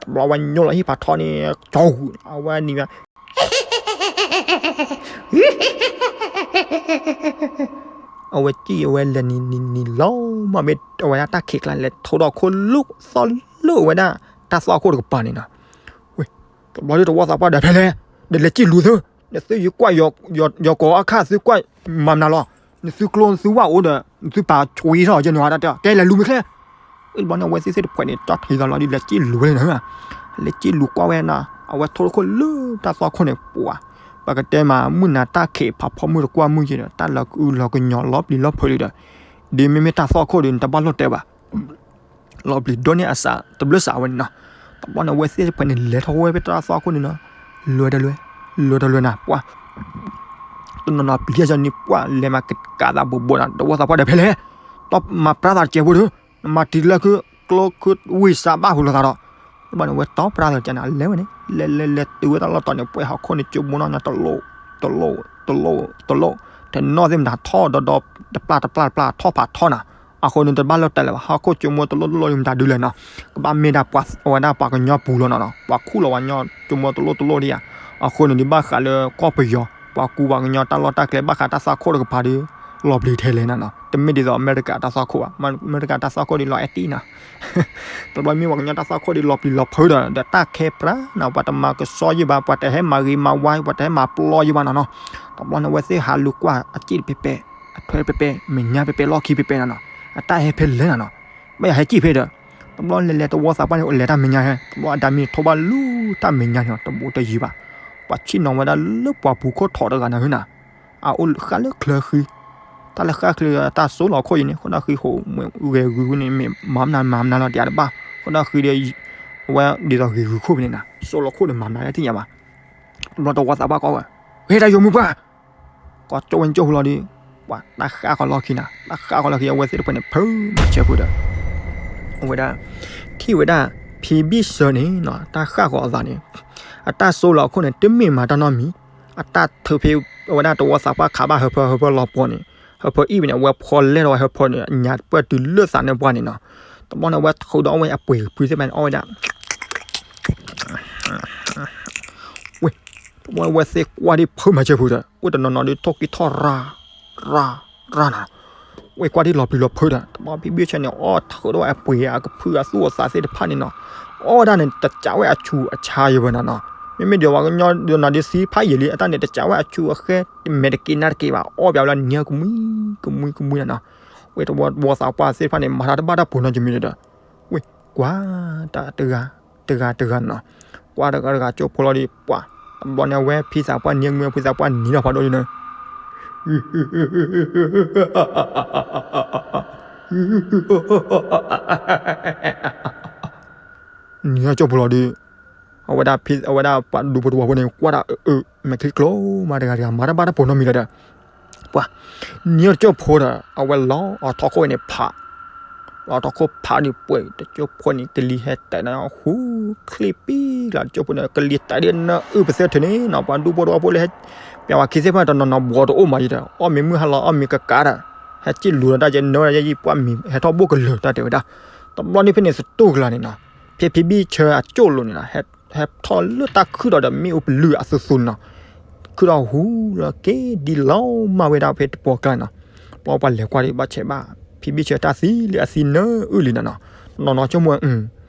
တဘျီဝဲညိၣ်လီၤဟံၣ်ဖးထီန့ၣ် ကၠီဂုာ် အဝဲနံၤ အဝဲစံၣ်အဝဲလဲၤနံၤနံၤနံၤလီၤမး မ့ၢ်အဝဲဒၣ်တၢ်ခံးကျါ လဲၤထိးဒီးခိၣ်လိၣ်သီၣ်လိၣ်ဝဲဒၣ်တၢ်သွၣ်ခိၣ်တကပၤန့ၣ်နီၤ, ဝ့ၢ် တဘျီဒီးတဝီသးပှၢ်ဒီး ဖဲလဲၣ် ဒီးလဲၤစံၣ်လူၤသု, နသုယကွၢ်ယကိးအခၣ်သုကွၢ်မၤမနုၤလီၤ, နသုကျိနသုဝၣ်အိၣ်ဒီး နသုပာ်ဆွံထီၣ်ကဲန့ၣ်ဝဲဒၣ်တဲ ကဲလဲၤလူၤမ့ၢ်ချ့ ဝံၤတဘျီန့ၣ် အဝဲသ့ၣ်သ့ၣ်တဖှဲးန့ၣ် ကၠီၣ်ထံသးလီၤဒီး လဲၤစံၣ်လူၤဝဲန့ၣ်နီၤ, လဲၤစံၣ်လူၤကွၢ်ဝဲနီၤ, အဝဲထိၣ်တခိၣ်လၢတၢ်သွၣ်ခိၣ်န့ၣ် ပှၤ ပကတဲမး မုၢ်နၤတၢ်ခံးဖးဖီမုၢ်တကွၢ်မုၢ်က့ဒီး တၢ်လီၤကအုလီၤကညီလီၤပျံၤလီၤဖုးလံဒီး ဒ်မ့မ့ၢ်တၢ်သွၣ်ခိၣ်ဒီး နတဘၣ်လိၣ်တဲဘၣ် လီၤပျံၤဒိၣ်န့ၢ်အစး တဘျုးစးဝဲန့ၣ်နီၤ, တဘျီန့ၣ် အဝဲသ့ၣ်တဖှဲးန့ၣ် လဲၤထီၣ်ဝဲဖဲတၢ်သွၣ်ခိၣ်န့ၣ်နီၤ, လွဲတလွဲ, လွဲတလွဲနၤ ပှၤ တနီၤနီၤပျံၤယဲၢ်န့ၣ် ပှၤလဲၤမၤကးသးဘိးဘိးနၤ တဝီသးပှၢ်ဒီးဖဲလဲၣ်, တီမၤပြးသးတကဲးဖိဒီး နမၤတံၤလၢခု ကျိခုဝံၢ်စးဘၣ်ဟူလိာ်သးဒီး တဘျီန့ၣ် အဝဲတီပြးသးတကဲးနၤ လဲၤဝဲန့ၣ် လဲၤလဲၤလဲၤတုၤဝဲတၢ်လီၢ်တီၤန့ၣ် ပှဲၤဟီၣ်ခိၣ်န့ၣ် ကၠိမိၢ်နီၢ်ညီ တလိၣ် တလိၣ် တလိၣ် တလိၣ် တနီၣ်သ့ၣ်မတၤထီၣ်ဒီးဒီး တပျၢ်တပျၢ်တပျၢ်ထီၣ်ဖးထီၣ်နၤ, အဃိန့ၣ် တဘၣ်လိၣ်တဲလၢၤဘၣ် ဟီၣ်ခိၣ်ကၠိမိၢ်တလိၣ်တလိၣ်မတၤဒုလဲၣ်နီၤ, ကဘၣ်မ့ၢ်ဒၣ်ပှၤဝဲဒၣ်ပှၤကညီပူၤလီၤနီၤနီၤ, ပှၤခူၣ်လီၤပှၤကညီကၠိမိၢ်တလိၣ်တလိၣ်ဒံးဧါ, အဃိန့ၣ် ဒ်ဘၣ်ဃးလၢကီၢ်ပယီၤ ပှၤကူပှၤကညီတၢ်လီၢ်တၢ်ကျဲ ဘၣ်ဃးတၢ်သွၣ်ခိၣ်တကပၤဒီး လီၤပျံၤထဲလဲၣ်နၤနီၤ, တမ့ၢ်ဒ်သိးအမဲရကၤတၢ်သွၣ်ခိၣ်ဘၣ်, အမဲရကၤတၢ်သွၣ်ခိၣ်ဒီးလီၤအဲၣ်တံၢ်နၤ တဘျီမ့ၢ်ပှၤကညီတၢ်သွၣ်ခိၣ်ဒီးလီၤပျံၤလီၤဖုးဒီး ဒီးတၢ်ခဲပြးနၤ ပှၤတမၤကဆှီယံၢ်ဘၣ် ပှၤတဟဲမၤဂ့ၤမၤဝါ ပှၤတဟဲမၤပျီယံၢ်ဘၣ်နၤနီၤ, တဘျီန့ၣ် အဝဲသ့ၣ်ဟးလူၤကွၢ်အစ့ၣ်တပဲပဲ အထွဲတပဲပဲ မဲာ်ညါပဲပဲ လီၢ်ခံပဲပဲနၤနီၤ, အတၢ်ဟဲဖဲလဲၣ်နၤနီၤ, ဘၣ်ယၤဟဲစံၣ်ဖဲဒီး တဘျီလဲၤလဲၤတဝီသးပှၢ်န့ၣ် အိၣ်လဲၤတၢ်မဲာ်ညါဟဲ တဘျီအဒၤမံၤထိးဘၣ်လူၤတၢ်မဲာ်ညါန့ၣ် တဘူးတယံၤဘၣ်, ပှၤဆ့ၣ်နီၤဝဲဒၣ်လၢပှၤပူၤခိၣ်ထီးတဂၤနၤဟဲနၤ အအိၣ်ဃၣ်လၢချၢဃံ, တၢ်လၢဃၣ်ချၢ တၢ်စိလီၤခိၣ်အံၤန့ၣ် ဃိဒၣ်ဃံဟိး ဂဲၤဂုၤန့ၣ် မ့ၢ်မၤမနုၤမၤမနုၤလီၤ တယၤတဘၣ်, ဃိဒၣ်ဃံဒီး အဝဲဒ်သိးဂ့ၤဂုၤခိၣ်ဖဲန့ၣ်နၤ စိလီၤခိၣ်န့ၣ် မၤမနုၤလၢတသ့ၣ်ညါဘၣ်, တဘျီတဝီသးပှၢ်ကိးဝဲ ဟဲတၢ်ယိာ်မုၢ်ပှၢ် ကိးကၠိဝဲကၠိဟူလီၤဒီး ပှၤတၢ်ဃၣ်ဃီလီၢ်ခံနၤ တၢ်ဃၣ်ဃီလီၢ်ခံ အဝဲသ့ၣ်တဖှဲးန့ၣ် ဖုးမၤဆၢဖုးဒီး အဝဲဒၣ် ထံၣ်ဝဲဒၣ် ဖံဘံၣ်ဆၢန့ၣ်နီၤ တၢ်ဃၣ်ဃီအသးန့ၣ် အတၢ်စိလီၤခိၣ်န့ၣ် တမ့ၢ်မၤတၢ်နီတမံၤ, အတၢ်ထုးဖဲ အဝဲဒၣ်တဝီသးပှၢ်ခးဘၣ်ဟၢဖၢ ဟၢဖၢလီၤပှီၤန့ၣ် ဟၢဖၢအံၣ်ဝဲန့ၣ် အဝဲဖီလဲၢ်ထီၣ်ဝဲဟၢဖၢန့ၣ် ညါပၢၢ်တုၤလၢသးန့ၣ်ပှၢ်န့ၣ်နီၤ, တဘျီန့ၣ် အဝဲထုးဒီးအီၣ်ဝဲအပှ့ၤဖုသ့ၣ်တဖၣ်န့ၣ် အီၣ်ဝဲဒၣ် ဝ့ၢ် တဘျီဝဲသ့ၣ်ကွၢ်ဒ်ဖုးမၤဆၢဖုးဒီး အိၣ်တနီၤနီၤဒ်ထိၣ်ကံၢ်ထီၣ်ရၢ် ရၢ် ရၢ်နၤ, ဝ့ၢ်ကွၢ်ဒ်လီၤပျံၤလီၤဖုးဒီး တဘျီဖံဘံၣ်ဆၢန့ၣ် အီၣ်ထုးဒီးဝဲအပှ့ၤအကဖုအသူၣ်အသးသ့ၣ်တဖၣ်န့ၣ်နီၤ, အီၣ်ဝဲဒၣ်န့ၣ် တစးဝဲအဆူးအဆါယံၢ်ဝဲနၤနီၤ, မ့မ့ၢ်ဒ်ပှၤကညီဒ်နၤဒ်သံဖးယံာ်လံ အတၢ်န့ၣ် တစးဝဲအဆူးအဃဲ မဲာ်တက့ၤနါတက့ၤဘၣ် အီၣ်ပၠးဝဲလၢနံၤကမှံ ကမှံ ကမှံနၤနီၤ, ဝ့ၢ်တဝီသးပှၢ်သ့ၣ်တဖၣ်န့ၣ် မၤတၢ်တဘၣ်တၢ်ပှိၤနီတမံၤဒီး ဝ့ၢ်ကွၢ်တၢ်တဂၤ တဂၤတဂၤနီၤ, ကွၢ်တဂၤတဂၤကၠိဖိလီၤဒီး ပှၤ ဘျီန့ၣ် အဝဲဖံသးပှၢ်နံၤ အမုၢ်ဖံသးပှၢ်နံၤဒီးဖးဒိၣ်ဒ်န့ၣ် နံၤအကၠိၣ်ဖိလီၤဒီး အဝဲဒၣ်ဖံ အဝဲဒၣ်ပှၤဒူဖိတဝီဖိန့ၣ် ကွၢ်တၢ်အၢ အၢ မဲာ်ချံကျိမးတဂၤတဂၤ မၤတၢ်ဘၣ်တၢ်ပိာ်နီတမံၤလၢၤဒီး ပှၤ နံၤအကၠိၣ်ဖိဒီး အဝဲလီၤအီၤထီၣ်ခိၣ်န့ၣ်ဖး လီၤထီၣ်ခိၣ်ဖးဒုးပှဲၤ တကၠိၣ်ဖိန့ၣ် ကလံၤဟဲတဲာ်န့ၣ် ဟူချ့ပံလီၤ တကၠိၣ်ဖိန့ၣ် ကလံၤတဲာ်ဒ် နၢအုၣ်ပသဲထၢၣ်န့ၣ်နီၤ ပှၤဒူဖိတဝီဖိလၢဟဲ ပျဲဝဲခံသ့ၣ်တဖၣ်တနီၤနီၤ ဘှီးတအိၣ်မးယံၤဒီး အီၣ်မ့ၤမုၢ်ဟါလီၤ အီၣ်မ့ၤကကးဒီး ဟဲစံၣ်လူၤဒီးတၢ်ကဲနၢတၢ်ယဲယံၤ ပှၢ်မံၤဟဲထီၣ်ဘိၣ်ကလၢာ်တၢ်တဲဝဲဒၣ် တဘျီန့ၣ်ဖဲန့ၣ်သတူၢ်ကလာ်န့ၣ်နီၤ ဖဲဖံဘံၣ်ဆၢအကၠိၣ်လိၤန့ၣ်နီၤ ဟဲထီၣ်လၢတၢ်ခုၣ်ဒီးဒီးမ့ၣ်အူပလုၢ်အသူသူန့ၣ်နီၤ ခုၣ်ထီၣ်ဟူလၢက့ၤဒ်လီၤမၢ်ဝဲဒၣ်ဖဲတပှီၤကျါန့ၣ်နီၤ ပှၤပှၤလဲၤကွၢ်ဒီးဘၣ်ဆဲးဘၣ် ဖံဘံၣ်ဆၢတၢ်သံလၢအသံနၢအုၣ်လံန့ၣ်နီၤ နီၢ်နီၢ်ဆိကမိၣ် ဘၣ်ဒီး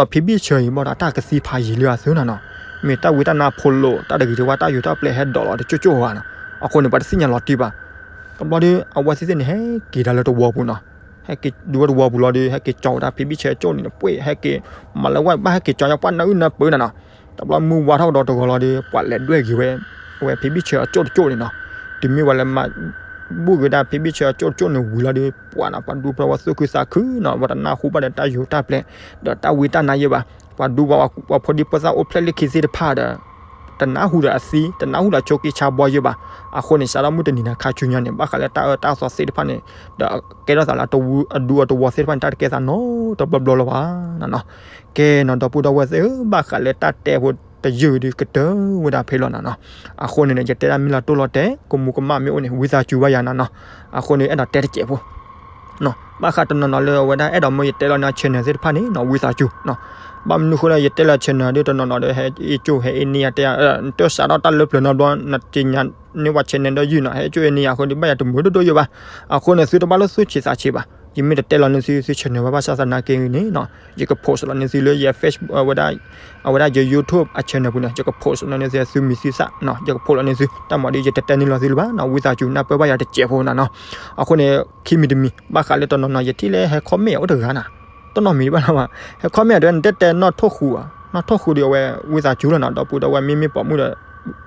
ဖံဘံၣ်ဆၢအံၤ ဘၣ်ဒီးတၢ်ကသံဖးယံၤလၢအသုန့ၣ်နီၤ မ့ၢ်တၢ်ဝံတၢ်နါဖိလိာ် တၢ်တဂ့ၤတဝါ တၢ်ယူးတၢ်ပျဲၢ်ဟဲဒိးလီၤတကၠိၣ်ကၠိၣ်ဧါနီၤ အဃိန့ၣ် ပှၤတသ့ၣ်ညါလီၤတံၢ်ဘၣ် တဘျီဒီး အဝဲသ့ၣ်သ့ၣ်န့ၣ် ဟဲက့ၤဒၣ်လၢတဝီပူၤနီၤ ဟဲက့ၤဒူဝဲတဝီပူၤလီၤဒီး ဟဲက့ၤကၠီဝဲဒၣ်ဖံဘံၣ်ဆၢအကၠိၣ်န့ၣ် ပှ့ၢ် ဟဲက့ၤ မၤလၢဝဲဘၣ်ဟဲက့ၤကၠီညါပှၢ်နၢအုၣ်နၢပၢၢ်န့ၣ်နီၤ တဘျီမုၢ်ဝါထီၣ်ကဒီးတဂီၤလီၤဒီး ပှၤလဲၤဒွဲၣ်က့ၤဝဲ အဝဲဖံဘံၣ်ဆၢအကၠိၣ်တကၠိၣ်န့ၣ်နီၤ တုၤမ့ၢ်ဝဲလၢမၤ ဘူၣ်က့ၤဝဲဒၣ်ဖံဘံၣ်ဆၢအကၠိၣ်တကၠိၣ်န့ၣ်ဝံၤလီၤဒီး ပှၤနီၤ ပှၤဒူဖိဝဲသူၣ်ခုသးခုနီၤ ပှၤတနၢ်ဟူဘၣ်ဒီးတၢ်ယူးတၢ်ပျဲၢ် ဒီးတၢ်ဝံတၢ်နါယဲဘၣ် ပှၤဒူပှၤဖိဒံဖိသၣ်အိၣ်ဖျဲၣ်လၢခံသ့ၣ်တဖၣ်ဒီး တနၢ်ဟူဒီးအသံ တနၢ်ဟူဒီးဆိးက့ဆါဘီယဲဘၣ် အဃိန့ၣ် စးထီၣ်မုၢ်တနံၤန့ၣ် ခါဆူညါန့ၣ် ဘၣ်ဃးလၢတၢ်အၢတၢ်သီသ့ၣ်တဖၣ်န့ၣ် ဒီးကဲထီၣ်သးလၢအဒူအတဝီသ့ၣ်တဖၣ်န့ၣ် တၢ်တကဲသးနီတဘျီဘျီလၢၤဘၣ်နီၤနီၤ ကဲနီၤ ဒီပုၢ်ဒီဝဲၢ်သ့ၣ်ဧၢ ဘၣ်ဃးလၢတၢ်တဲဖိတယုၢ်ဒီးကတၢၢ်ဝဲဒၣ်ဖဲလီၤနီၤနီၤ အဃိန့ၣ်န့ၣ် ယတဲဒၣ်မ့ၢ်လီၤတိၢ်လီၤတဲာ် ကမူးကမၣ်မ့ၢ်အိၣ်န့ၣ် ဝံသးစူၤဘၣ်ယၤနီၤနီၤ အဃိန့ၣ် အဲၣ်ဒိးတဲတစဲးဖိ ဘၣ်ဃးတနီၤနီၤလၢအဝဲဒၣ်အဲၣ်ဒိးမၢယတဲလီၤန့ၢ် channel သ့ၣ်တဖၣ်န့ၣ်နီၤ ဝံသးစူၤနီၤ ဘၣ်မနုၤဃိလၢယတဲလီၤ channel ဒီးတနီၤနီၤဒီး ဟဲအ့ၣ်ကၠိၣ်ဟဲအ့ၣ်န့ၢ်ယၤတဲ နတစးထီၣ်တၢ်လၢပျၢၤနီတဘျီ နတသ့ၣ်ညါန့ၢ်ဝဲ channel ဒီးယုၢ်နီၤ ဟဲအ့ၣ်ကၠိၣ်အ့ၣ်န့ၢ်ယၤအဃိဒီး ဘၣ်ယၤတမုာ်ဒိၣ်ဒိၣ်ယဲဘၣ် အဃိန့ၣ် သုတဘၣ်လိၣ်သူၣ်ဆံးသးဆံးဘၣ် ယမ့ၢ်တတဲလီၤန့ၢ်သု သု channel ဘၣ်ဘၣ်ဆၣ်သနာ်က့န့ၣ် ယက post လီၤန့ၢ်သုလၢယ Facebook အဝဲဒၣ် အဝဲဒၣ်ယ YouTube အ channel ပူၤန့ၣ် ယက post လီၤန့ၢ်သု သုမံၤသုသၣ်နီၤ ယက post လီၤန့ၢ်သု တၢ်မၤဒီး ယတတဲန့ၢ်လီၤသုလၢၤဘၣ်နီၤ ဝံသးစူၤနၢ်ပၢၢ်ဘၣ်ယၤတစဲးဖိနီၤနီၤ အဃိန့ၣ် ခံမံၤတမံၤ ဘၣ်ဃးလၢတနီၤနီၤ ယထံၣ်လၢဟဲ comment အိၣ်တဂၤနီၤ တနီၤမံၤတဘၣ်လီၤဘၣ် ဟဲ comment ဒီး နတဲတဲနီၢ်ထိၣ်ဃူဧါ နီၢ်ထိၣ်ဃူဒီး အဝဲဝံသးစူၤလီၤနီၤ ဒီပုၢ်ဒီဝဲၢ်မ့မ့ၢ်ပိာ်မုၣ်ဒီး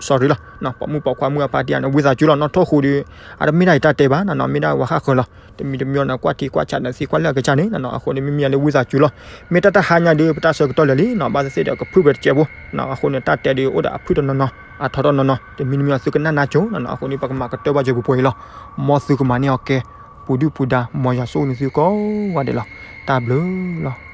sorry လီၤ ပိာ်မုၣ်ပိာ်ခွါမုၣ်အဖါတံၢ်န့ၣ် ဝံသးစူၤလီၤ နီၢ်ထိၣ်ဃူဒီး အတမ့ၢ်ဒၣ်ယတၢ်တဲဘၣ်နီၤနီၤ မ့ၢ်ဒၣ်ဝဲဃၣ်ဃၢၤလီၤ တမံၤတမံၤန့ၣ် ကွၢ်ထံကွၢ်ဆးဒီးသံကွၢ်လၢအကစၢ်န့ၣ်နီၤနီၤ အဃိန့ၣ် မ့မ့ၢ်ယၤလၢဝံသးစူၤလီၤ မ့ၢ်တၢ်တဟါညါဒီး ပတၢ်ဆၢကတီၢ်လၢာ်လံနီၤ ဘၣ်သ့ၣ်သ့ၣ်ဒီးကဖုၣ်ဖဲတစဲးဖိနီၤ အဃိန့ၣ် တၢ်တဲဒီးအိၣ်ဒီးအဖုၣ်တနီၤနီၤ အထီတနီၤနီၤ တမံၤတမံၤန့ၣ် သုကနၣ်နါကိၤနီၤနီၤ အဃိန့ၣ် ပကမၤကတၢၢ်ဘၣ်ယပူၤပှဲၤအံၤလီၤ မ်သုကမၤန့ၢ်အီၤကဲ ပူၤဒုၣ်ပူၤဒါ မ်ယွၤဆိၣ်ဂ့ၤန့ၢ်သုကိးဂၤဒဲးလီၤ တၢ်ဘျုးလီၤ